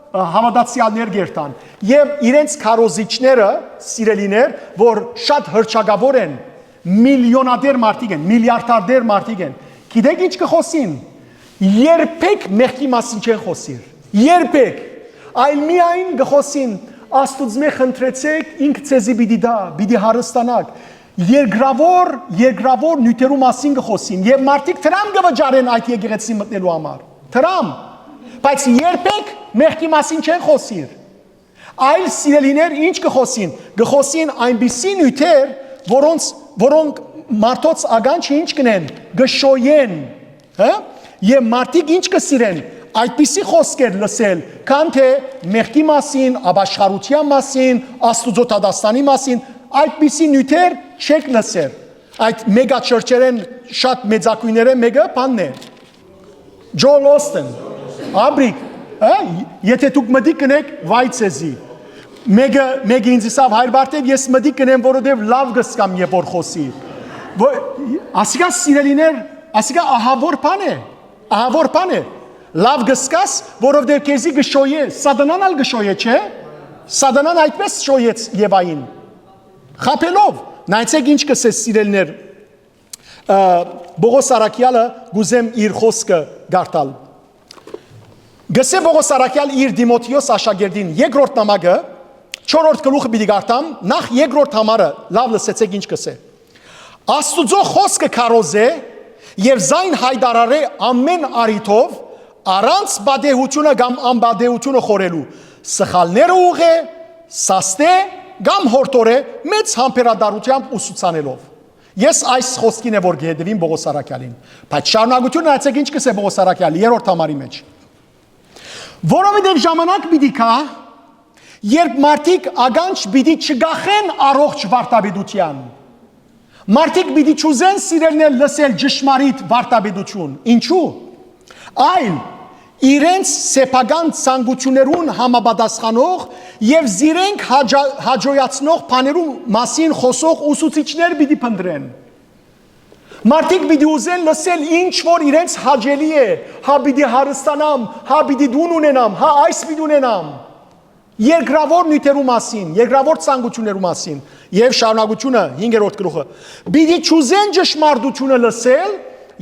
ը, հաւատացեալներ կերթան, եւ իրենց քարոզիչները, սիրելիներ, որ շատ հռչակաւոր են, միլիոնատեր մարդիկ են, միլիարդատեր մարդիկ են։ Գիտեք ինչ կը խոսին։ Երբեք մեղքի մասին չեն խոսիր, երբեք, այլ միայն կը խոսին. «Աստուծմէ խնդրեցէք, ինք ձեզի պիտի տայ, պիտի հարստանաք»։ Երկրաւոր, երկրաւոր նիւթերու մասին կը խոսին, եւ մարդիկ դրամ կը վճարեն այդ եկեղեցի մտնելու համար, դրամ, բայց երբեք մեղքի մասին չեն խոսիր։ Այլ, սիրելիներ, ինչ կը խոսին, կը խոսին այնպիսի նիւթեր, որոնց, որոնք մարդոց ականջը ինչ կ'ընեն, կը շոյեն, հա։ Եւ մարդիկ ինչ կը սիրեն, այդպիսի խոսքեր լսել, քան թէ մեղքի մասին, ապաշխարութեան մասին, Աստուծոյ դատաստանի մասին, այդպիսի նիւթեր չեք լսեր։ Այդ mega church-երէն շատ մեծագոյներէն մէկը բանն է, Joel Osteen, Աբրիկ, հա, եթե դուք մտիկ կ'ընէք, վայ ձեզի։ Մէկը, մէկը ինձ ըսաւ. «Հայր Բարթեւ, ես մտիկ կ'ընեմ, որովհետեւ լաւ կ'զգամ, երբ որ խոսի»։ Ո-, ասիկա, սիրելիներ, ասիկա ահաւոր բան է, ահաւոր բան է։ Լաւ կ'զգաս, որովհետեւ քեզի կը շոյէ, սատանան ալ կը շոյէ, չէ՞։ Սատանան այդպես շոյեց Եվային, խաբելով։ Նայեցէք ինչ կ'ըսէ, սիրելիներ, ը, Պողոս առաքեալը, կ'ուզեմ իր խօսքը կարդալ։ Կ'ըսէ Պողոս առաքեալ իր Տիմոթէոս աշակերտին, երկրորդ նամակը, չորրորդ գլուխը պիտի կարդամ, նախ երկրորդ համարը, լաւ լսեցէք ինչ կ'ըսէ. «Աստուծոյ խօսքը քարոզէ եւ զայն յայտարարէ ամէն առիթով, առանց պատեհութիւնը կամ անպատեհութիւնը խորհելու, սխալները ուղղէ, սաստէ կամ յորդորէ, մեծ համբերատարութեամբ ուսուցանելով»։ Ես այս խօսքին է, որ կ'հետեւիմ Պողոս առաքեալին։ Բայց շարունակութիւնը, նայեցէք ինչ կ'ըսէ Պողոս առաքեալը երրորդ համարի մեջ. «Որովհետեւ ժամանակ պիտի գայ, երբ մարդիկ ականջ պիտի չկախեն առողջ վարդապետութեան։ Մարդիկ պիտի չուզեն, սիրելիներ, լսել ճշմարիտ վարդապետութիւն։ Ինչու՞։ Այլ իրենց սեփական ցանկութիւններուն համապատասխանող եւ զիրենք հաճա-, հաճոյացնող բաներու մասին խօսող ուսուցիչներ պիտի փնտռեն»։ Մարդիկ պիտի ուզեն լսել ինչ որ իրենց հաճելի է, հա պիտի հարստանամ, հա պիտի տուն ունենամ, հա այս պիտի ունենամ։ Երկրաւոր նիւթերու մասին, երկրաւոր ցանկութիւններու մասին։ Եւ շարունակութիւնը, հինգերորդ գլուխը. «Պիտի չուզեն ճշմարտութիւնը լսել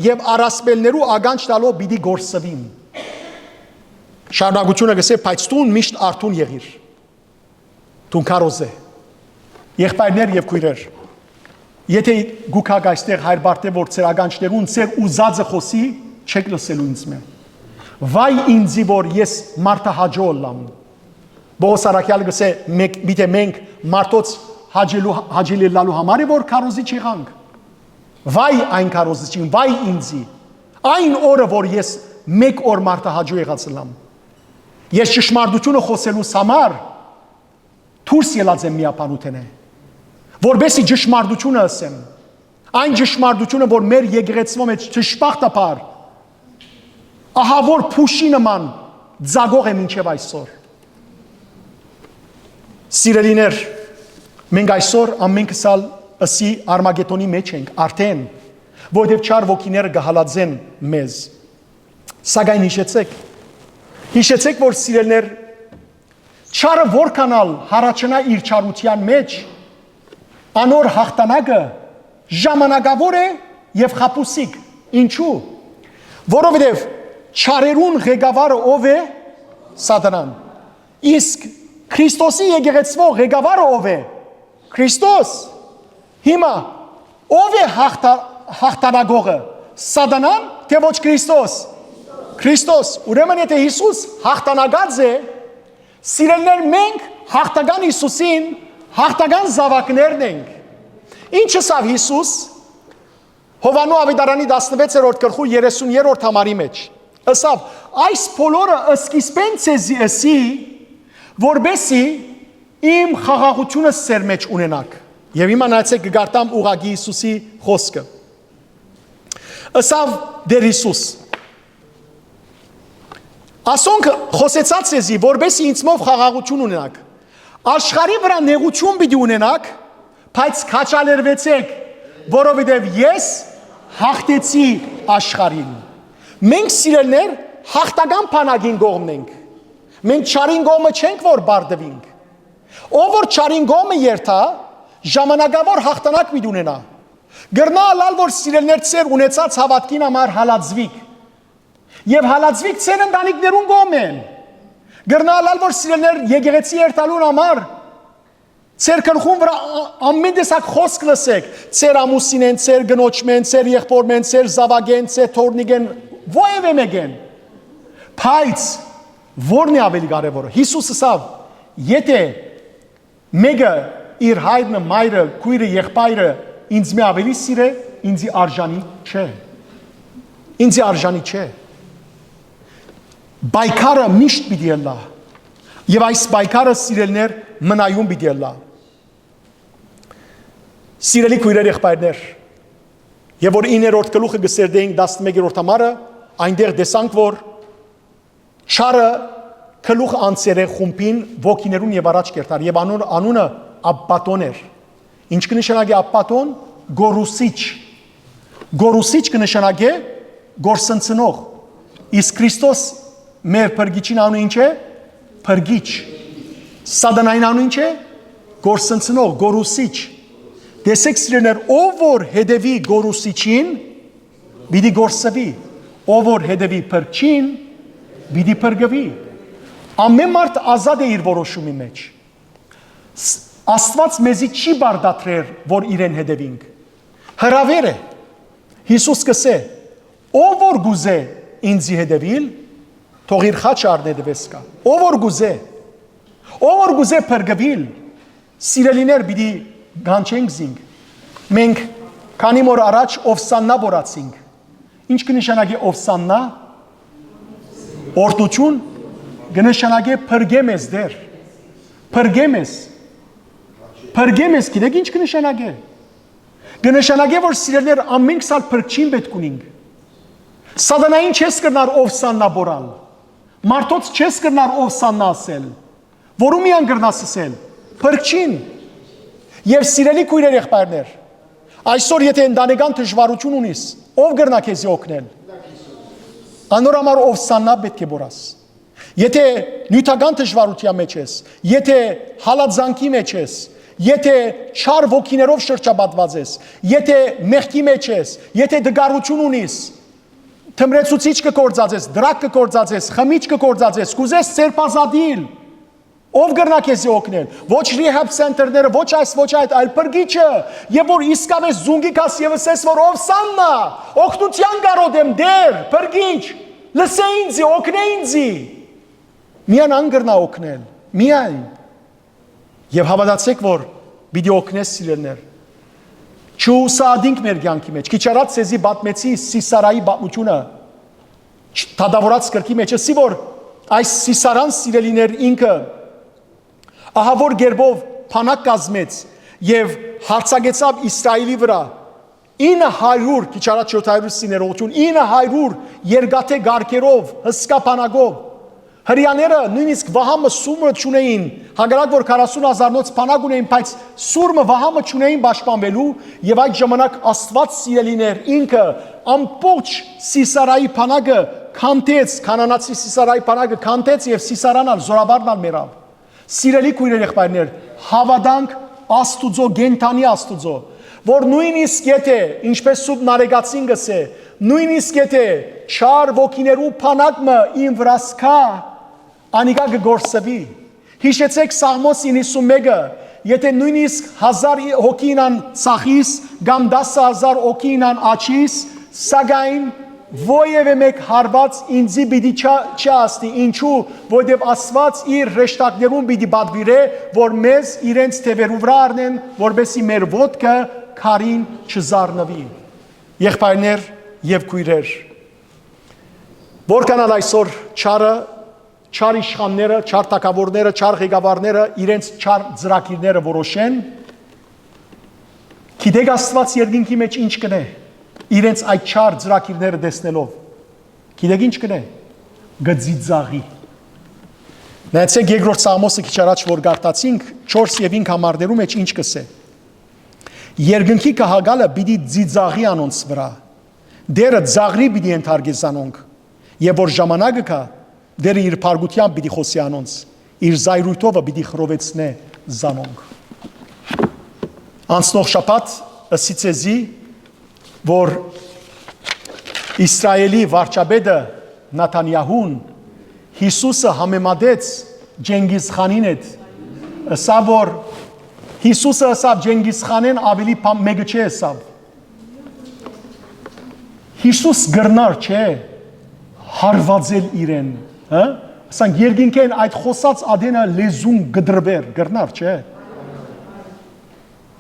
եւ առասպելներու ականջ տալով պիտի կորսուին»։ Շարունակութիւնը կ'ըսէ. «Բայց դուն միշտ արթուն եղիր»։ Դուն քարոզէ։ Եղբայրներ եւ քոյրեր, եթե կու գաք այստեղ, Հայր Բարթեւ, որ ձեր ականջներուն ձեր ուզածը խօսի, չեք լսելու ինձմէ։ Վայ ինձի, որ ես մարդը հաճո ըլլամ։ Պողոս առաքեալը կ'ըսէ. «Մէկ, միթէ մենք մարդոց հաճելու, հաճելի ըլլալու համար է, որ քարոզիչ եղանք։ Վայ այն քարոզիչին, վայ ինձի։ Այն օրը, որ ես մէկ օր մարդը հաճո եղած ըլլամ։ Ես ճշմարտութիւնը խօսելուս համար դուրս ելած եմ միաբանութենէ, որպեսզի ճշմարտութիւնը ըսեմ, այն ճշմարտութիւնը, որ մեր եկեղեցւոյ մեջ, դժբախտաբար, ահաւոր փուշի նման ձագող է մինչեւ այսօր»։ Սիրելիներ, մենք այսօր ամենքս ալ ըսի Արմագետոնի մեջ ենք արդեն, որովհետեւ չար ոգիները կը հալածեն մեզ։ Սակայն յիշեցէք, յիշեցէք, որ, սիրելիներ, չարը որքան ալ յառաջանայ իր չարութեան մեջ, անոր յաղթանակը ժամանակաւոր է եւ խաբուսիկ։ Ինչու՞։ Որովհետեւ չարերուն ղեկավարը ո՞վ է։ Սատանան։ Իսկ Քրիստոսի եկեղեցւոյ ղեկավարը ո՞վ է։ Քրիստոս։ Հիմա ո՞վ է հաղթա-, հաղթանակողը։ Սատանան, թէ ոչ Քրիստոս։ Քրիստոս։ Ուրեմն, եթե Յիսուս հաղթանակած է, սիրելիներ, մենք հաղթական Յիսուսին հաղթական զաւակներն ենք։ Ինչ ըսաւ Յիսուս Յովհաննու աւետարանի տասնվեցերորդ գլխու երեսուն երրորդ համարի մեջ։ Ըսաւ. «Այս բոլորը սկիզբէն ձեզի ըսի, որպեսզի իմ խաղաղութիւնս ձեր մեջ ունենաք»։ Եւ հիմա նայեցէք, կը կարդամ ուղղակի Յիսուսի խօսքը. Ըսաւ Տէր Յիսուս. «Ասոնք խօսեցայ ձեզի, որպէս զի ինծմով խաղաղութիւն ունենաք։ Աշխարհի վրայ նեղութիւն պիտի ունենաք, բայց քաջալերուեցէք, որովհետեւ ես յաղթեցի աշխարհին»։ Մենք, սիրելիներ, յաղթական բանակին կողմն ենք։ Մենք չարին կողմը չենք, որ պարտուինք։ Ով որ չարին կողմը երթայ, ժամանակաւոր յաղթանակ պիտի ունենայ։ Կրնայ ըլլալ, որ, սիրելիներ, ձեր ունեցած հաւատքին համար հալածուիք։ Եւ հալածուիք ձեր ընտանիքներուն կողմէն։ Կրնայ ըլլալ, որ, սիրելիներ, եկեղեցի երթալուն համար ձեր գլխուն վրայ ա-, ամէն տեսակ խօսք լսէք, ձեր ամուսինէն, ձեր կնոջմէն, ձեր եղբօրմէն, ձեր զաւակէն, ձեր թոռնիկէն, որեւէ մէկէն։ Բայց ո՞րն է աւելի կարեւորը։ Յիսուս ըսաւ. «Եթէ մէկը իր հայրը, մայրը, քոյրը, եղբայրը ինծմէ աւելի սիրէ, ինծի արժանի չէ։ Ինծի արժանի չէ»։ Պայքարը միշտ պիտի ըլլայ։ Եւ այս պայքարը, սիրելիներ, մնայուն պիտի ըլլայ։ Սիրելի քոյրեր, եղբայրներ, եւ որ իններորդ գլուխը կը սերտէինք տասնմեկերորդ համարը, այնտեղ տեսանք, որ չարը գլուխ անցերէ խումբին ոգիներուն եւ առաջ կերթար, եւ անոր անունը Աբբատոն էր։ Ինչ կը նշանակէ Աբբատոն? Գորուսիչ։ Գորուսիչ կը նշանակէ կորսնցնող։ Իսկ Քրիստոս, մեր փրկիչին անունը ի՞նչ է? Փրկիչ։ Սատանային անունը ի՞նչ է? Կորսնցնող, գորուսիչ։ Տեսէք, սիրելիներ, ով որ հետեւի գորուսիչին, պիտի կորսուի, ով որ հետեւի փրկչին, պիտի փրկուի։ Ամէն մարդ ազատ է իր որոշումի մեջ։ Ս-, Աստուած մեզի չի պարտադրեր, որ իրեն հետեւինք։ Հրաւեր է։ Յիսուս կ'ըսէ. «Ով որ կ'ուզէ ինծի հետեւիլ, թող իր խաչը առնէ, դվես կայ»։ Ով որ կ'ուզէ, ով որ կ'ուզէ փրկուիլ, սիրելիներ, պիտի կանչենք զինք։ Մենք քանի օր առաջ Ովսաննա բորացինք։ Ինչ կը նշանակէ Ովսաննա? Օրհնութիւն։ Կը նշանակէ փրկէ մեզ, Տէր։ Փրկէ մեզ։ Փրկէ մեզ, գիտեք ինչ կը նշանակէ։ Կը նշանակէ, որ, սիրելիներ, ամենքս ալ փրկչին պէտք ունինք։ Սատանային չես կրնար Ովսաննա բորալ։ Մարդոց չես կրնար Ովսաննա ասել։ Որու միան կրնաս ասել? Փրկչին։ Եւ, սիրելի քոյրեր, եղբայրներ, այսօր, եթե ընտանեկան դժուարութիւն ունիս, ո՞վ կրնայ քեզի օգնել? Անոր համար Ովսաննա պէտք է բորաս։ Եթե նիւթական դժուարութեան մեջ ես, եթե հալածանքի մեջ ես, եթե չար ոգիներով շրջապատուած ես, եթե մեղքի մեջ ես, եթե տկարութիւն ունիս, թմրեցուցիչ կը գործածես, դրակ կը գործածես, խմիչ կը գործածես, կ'ուզես ձերբազատիլ, ո՞վ կրնայ քեզի օգնել։ Ոչ rehab center-ները, ոչ այս, ոչ այդ, այլ փրկիչը, եւ որ իսկապէս զունգի գաս եւ ըսես, որ Ովսաննա, օգնութեան կարօտ եմ, Տէր, փրկիչ, լսէ ինձի, օգնէ ինձի։ Միայն ան կրնայ օգնել, միայն։ Եւ հաւատացէք, որ պիտի օգնես, սիրելիներ։ Չուսատինք մեր կեանքի մեջ։ Քիչ առաջ ձեզի պատմեցի Սիսարայի պատմութիւնը, չ-, դատաւորած գրքի մեջ, ըսի, որ այս Սիսարան, սիրելիներ, ինքը ահա որ կերպով բանակ կազմեց եւ հարձակեցաւ Իսրայելի վրայ ինը հարիւր, քիչ առաջ յոթ հարիւր սի ներողութիւն, ինը հարիւր երկաթէ կառքերով, հսկայ բանակով։ Հրեաները նոյնիսկ վահամը, սուրմը չունէին, հակառակ որ քառասուն հազարնոց բանակ ունէին, բայց սուրմը, վահամը չունէին պաշտպանուելու, եւ այդ ժամանակ Աստուած, սիրելիներ, ինքը ամբողջ Սիսարայի բանակը քանդեց, կանանացի Սիսարայի բանակը քանդեց, եւ Սիսարան ալ, զորավարն ալ մեռաւ։ Սիրելի քոյրեր, եղբայրներ, հաւատանք Աստուծոյ, կենդանի Աստուծոյ, որ նոյնիսկ եթե, ինչպէս Սուրբ Նարեկացին կ'ըսէ, նոյնիսկ եթե չար ոգիներու բանակ մը իմ վրաս գայ, անիկա կը կորսուի։ Յիշեցէք Սաղմոս իննսունմէկը, եթե նոյնիսկ հազար հոգի ինան ծախիս կամ տասը հազար հոգի ինան աջիս, սակայն որեւէ մէկ հարուած ինծի պիտի չա-, չի հասնի, ինչու, որովհետեւ Աստուած իր հրեշտակներուն պիտի պատուիրէ, որ մեզ իրենց թեւերու վրայ առնեն, որպեսզի մեր ոտքը քարին չզարնուի։ Եղբայրներ եւ քոյրեր, որքան ալ այսօր չարը, չար իշխանները, չար թագաւորները, չար ղեկավարները իրենց չար ծրագիրները որոշեն, գիտեք Աստուած երկինքի մեջ ինչ կ'ընէ։ իրենց այդ չար ծրագիրները տեսնելով, գիտեք ինչ կ'ընէ, կը ծիծաղի։ Նայեցէք երկրորդ Սաղմոսը քիչ առաջ որ կարդացինք, չորս եւ հինգ համարներու մեջ ինչ կ'ըսէ. «Երկնքի կահակալը պիտի ծիծաղի անոնց վրայ, Տէրը ծաղրի պիտի ենթարկէ զանոնք, եւ որ ժամանակը գայ, Տէրը իր փառքութեամբ պիտի խօսի անոնց, իր զայրոյթովը պիտի խռովեցնէ զանոնք»։ Անցնող շաբաթ ըսի ձեզի, որ Իսրայէլի վարչապետը Նաթանյահուն Յիսուսը համեմատեց Չենգիզ Խանին հետ, ըսաւ, որ Յիսուսը ըսաւ Չենգիզ Խանէն աւելի բան մէկը չէ, ըսաւ։ Յիսուս կրնար, չէ, հարուածել իրեն, հա՞։ Ասենք երկինքէն այդ խօսած ատենը լեզուն կտրուէր, կրնար, չէ։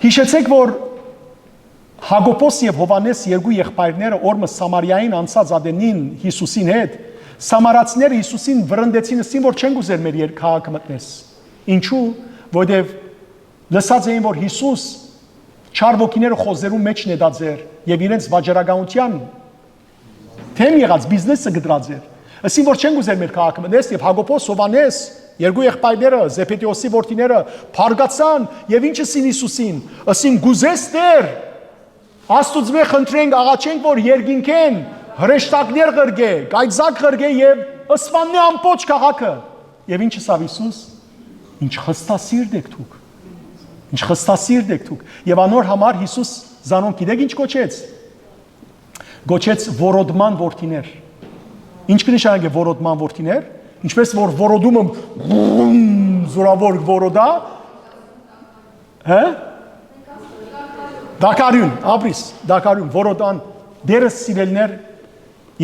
Յիշեցէք, որ Յակոբոս եւ Յովհաննէս երկու եղբայրները, որ մը Սամարիային անցած ատենին Յիսուսին հետ, սամարացիները Յիսուսին վրընդեցին, ըսին, որ չենք ուզեր մեր եր-, քաղաքը մտնես։ Ինչու՞։ Որտեւ լսած էին, որ Յիսուս չար ոգիները խոզերուն մեջ նետած էր եւ իրենց վաճառականութեան դէմ եղած, բիզնեսը կտրած էր։ Ըսին, որ չենք ուզեր մեր քաղաքը մտնես, եւ Յակոբոս, Յովհաննէս, երկու եղբայրները, Զեբեդէոսի որդիները, բարկացան, եւ ինչ ըսին Յիսուսին, ըսին. «Կ'ուզես, Տէր, Աստուծմէ խնդրենք, աղաչենք, որ երկինքէն հրեշտակներ ղրկէ, կայծակ ղրկէ եւ սպաննէ ամբողջ քաղաքը»։ Եւ ինչ ըսաւ Յիսուս։ «Ինչ խստասիրտ էք դուք, ինչ խստասիրտ էք դուք»։ Եւ անոր համար Յիսուս զանոնք գիտեք ինչ կոչեց։ Կոչեց որոտման որդիներ։ Ինչ կը նշանակէ որոտման որդիներ։ Ինչպես որ որոտումը, բում, զորաւոր որոտա, հա՞։ Դակարիւն, ապրիս, դակարիւն, որոտան, դերը սիրելներ,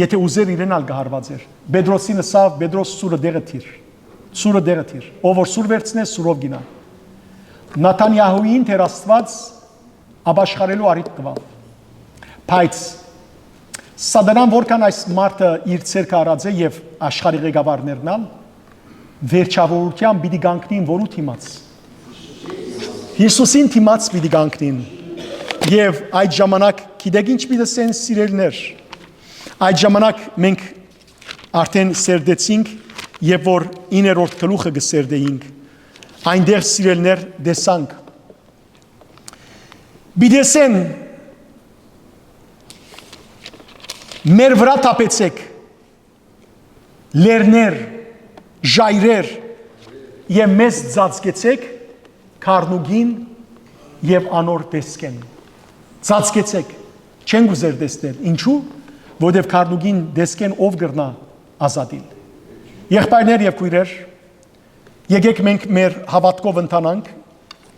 եթե ուզեր իրեն ալ կը հարվածեր։ Պետրոսին ըսաւ. «Պետրոս, սուրը դեղը դիր, սուրը դեղը դիր, ով որ սուր վերցնէ, սուրով գինայ»։ Նաթանյահուին Տէր Աստուած ապաշխարելու առիթ տուաւ։ Բայց Սատանան որքան այս մարդը իր ձեռքը առած է եւ աշխարհի ղեկավարներն ալ, վերջավորութեան պիտի կանգնին որու դիմաց։ Յիսուսին դիմաց պիտի կանգնին։ Եւ այդ ժամանակ գիտեք ինչ պիտի ասեն, սիրելներ։ Այդ ժամանակ մենք արդեն սերտեցինք, երբ որ իններորդ գլուխը կը սերտեինք, այնտեղ, սիրելներ, տեսանք, պիտի ասեն. «Մեր վրայ թափեցէք լեռներ, ժայռեր եւ մեզ ծածկեցէք քարնուկին եւ անոր տեսքէն»։ Ծածկեցէք, չենք ուզեր տեսնել։ Ինչու՞։ Որտեւ քարնուկին տեսքէն ով կրնայ ազատիլ։ Եղբայրներ եւ քոյրեր, եկեք մենք մեր հաւատքով ընթանանք։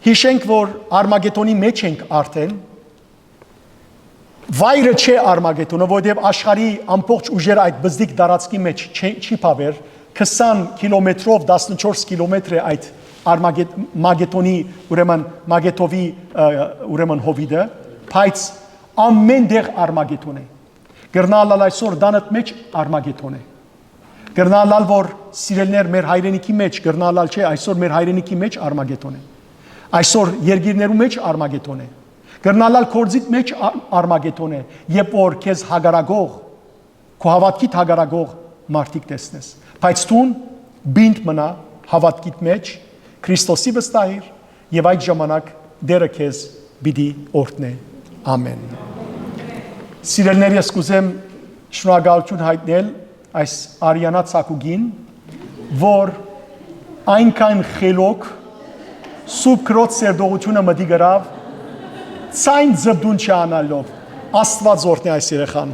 Յիշենք, որ Արմագետոնի մեջ ենք արդեն։ Վայրը չէ Արմագետոնը, որտեւ աշխարհի ամբողջ ուժերը այդ բզդիկ տարածքի մեջ չի, չի բաւեր, քսան կիլոմետրով, տասնչորս կիլոմետր է այդ Արմագետ-, Մագետոնի, ուրեմն Մագետովի, ը, ուրեմն հովիտը, բայց ամեն տեղ Արմագետոն է։ Կրնայ ալ այսօր տանդ մեջ Արմագետոն է։ Կրնայ ալ, որ սիրելներ, մեր հայրենիքի մեջ, կրնայ ալ չէ, այսօր մեր հայրենիքի մեջ Արմագետոն է։ Այսօր երկիրներու մեջ Արմագետոն է։ Կրնայ ալ գործիդ մեջ Ա-, Արմագետոն է, երբ որ քեզ հակառակող, քու հաւատքիդ հակառակող մարդիկ տեսնես։ Բայց դուն պինդ մնա հաւատքիդ մեջ, Քրիստոսի վստահիր, եւ այդ ժամանակ Տէրը քեզ պիտի օրհնէ։ Ամեն։ Սիրելներ, ես կուզեմ շնորհակալութիւն յայտնել այս Արիանա Ցակուկին, որ այնքան խելոք Սուրբ Քրոց սերտողութիւնը մտի գրաւ, ցայն ձպտուն չանալով։ Աստուած օրհնէ այս երեխան։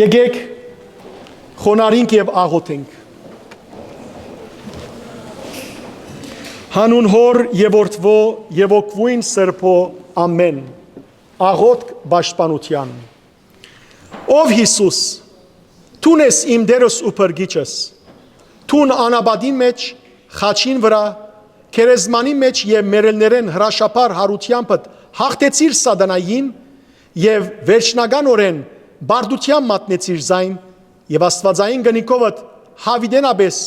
Եկեք խոնարհինք եւ աղոթենք։ Հանուն Հօր եւ Որդւոյ եւ Հոգւոյն Սրբոյ, ամեն։ Աղոթք պաշտպանութեան։ Ով Յիսուս, դուն ես իմ Տէրս ու Փրկիչս, դուն անապատին մեջ, խաչին վրայ, գերեզմանի մեջ եւ մեռելներէն հրաշափառ յարութեամբդ յաղթեցիր սատանային եւ վերջնականօրէն պարտութեան մատնեցիր զայն, եւ աստուածային կնիքովդ յաւիտենապէս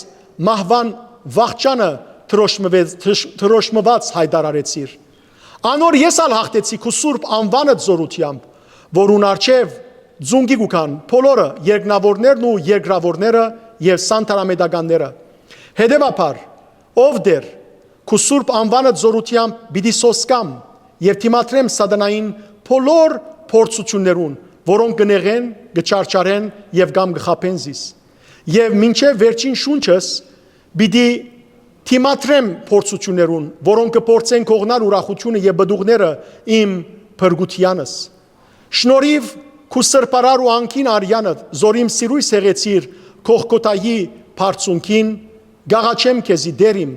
մահուան վախճանը դրոշմուած, դրոշ-, դրոշմուած յայտարարեցիր։ Անոր ես ալ յաղթեցի քու սուրբ անուանդ զօրութեամբ, որուն առջեւ ծունկի կու գան բոլորը, երկնաւորներն ու երկրաւորները եւ սանտարամետականները։ Հետեւաբար, ով Տէր, քու սուրբ անուանդ զօրութեամբ պիտի սոսկամ եւ դիմադրեմ սատանային բոլոր փորձութիւններուն, որոնք կը նեղեն, կը չարչարեն եւ կամ կը խաբեն զիս։ Եւ մինչեւ վերջին շունչս պիտի դիմադրեմ փորձութիւններուն, որոնք կը փորձեն կողնալ ուրախութիւնը եւ պտուղները իմ փրկութեանս։ Շնորհիւ քու սրբարար ու անգին արեանը, զոր իմ սիրոյս յեղեցիր Գողգոթայի բարձունքին, կ'աղաչեմ քեզի, Տէր իմ,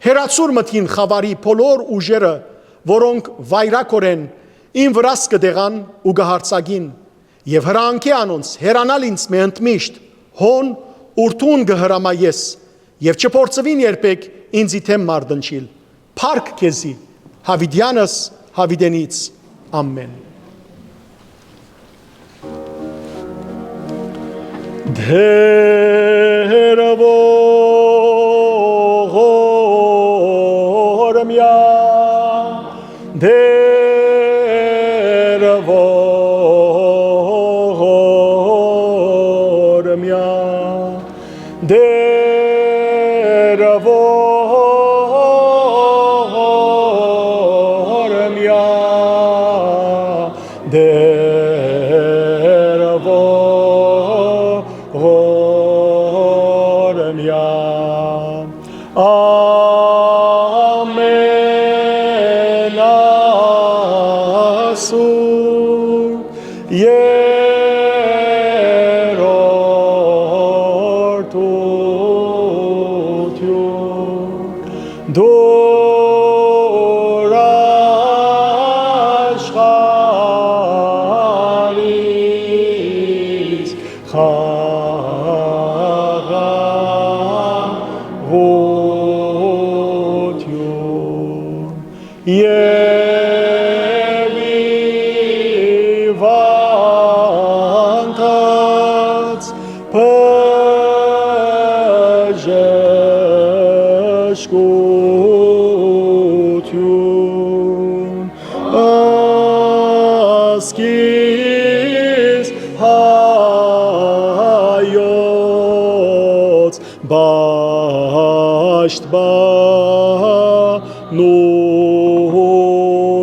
հեռացուր մտքին խաւարի բոլոր ուժերը, որոնք վայրագորեն իմ վրաս կը տեղան ու կը յարձակին, եւ հրաանքէ անոնց հեռանալ ինծմէ ընդմիշտ, հոն ուր դուն կը հրամայես, եւ չփորձուին երբեք ինծի դէմ մարտնչիլ։ Փառք քեզի, յաւիտեանս յաւիտենից։ Ամէն։ Տէր ողորմեա, Տէր ողորմեա, Տէր ողորմեա, Տէր ողորմեա, ամենասուրբ երրորդութիւն, դուր աշխարհիս խաղաղութիւն եւ ի վանդած բժշկութիւն, ասկիս հայոց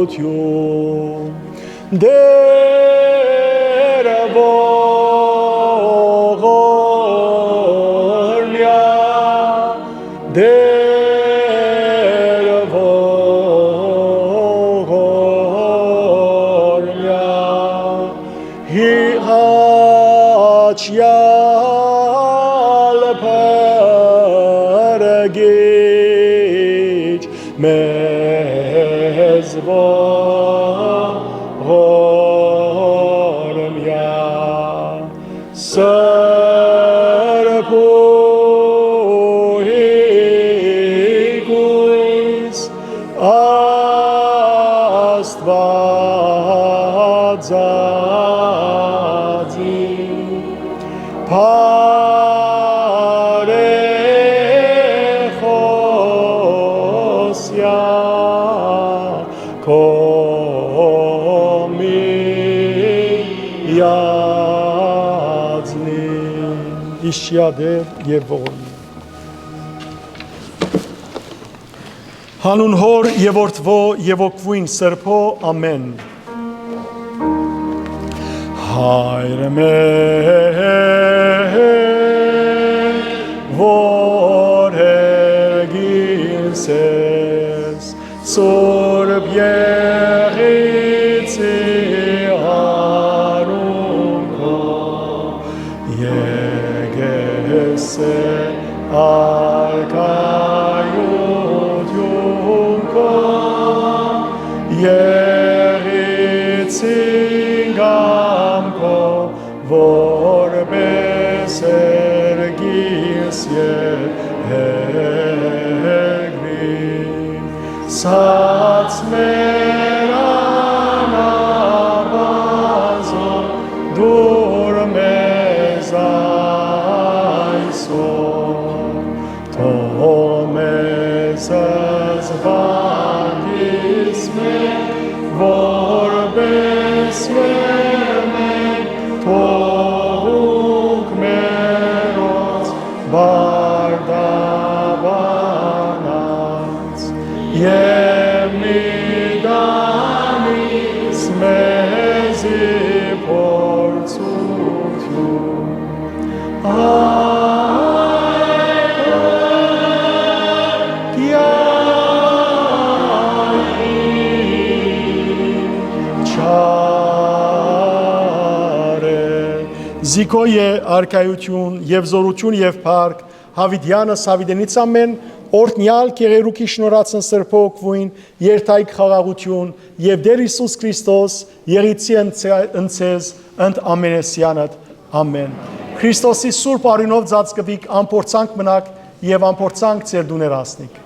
պաշտպանութիւն։ Տէր ողորմեա, Տէր ողորմեա, հաճեալ փրկիչ մեզ ողորմեա, սրբուհի կոյս Աստուածածի, բարեխօսեայ քո միածնի։ Յիշեա Տէր եւ ողորմի։ Հանուն Հօր եւ Որդւոյ եւ Հոգւոյն Սրբոյ, ամէն։ Հայր մեր, որ հեռգին ես, Սուրբ Եղիցի անունով, եկեղեցէ արքայութիւն քո, Եղիցին կամքով, որպէս հեռգինս երգուի, սաց մեր անաբազոն դուր մեզ այսօր, թող մեզ զբաղիս մէ, որպէս Բարդաբանած եւ մի տանից մեզի փորձություն։ Զիքոյ է արքայութիւն եւ զօրութիւն եւ փառք Յաւիտեանս Յաւիտենից ամէն, օրհնեալ կեղերուքի շնորհացն սրբոյ օգուին, երթայք խաղաղութիւն եւ Տէր Յիսուս Քրիստոս եղիցի ընցե-, ընցեզ ընդ ամենեսեանդ։ Ամէն։ Քրիստոսի սուրբ արիւնով ծածկուիք, ամփորձանք մնաք եւ ամփորձանք ձեր տուներ հասնիք։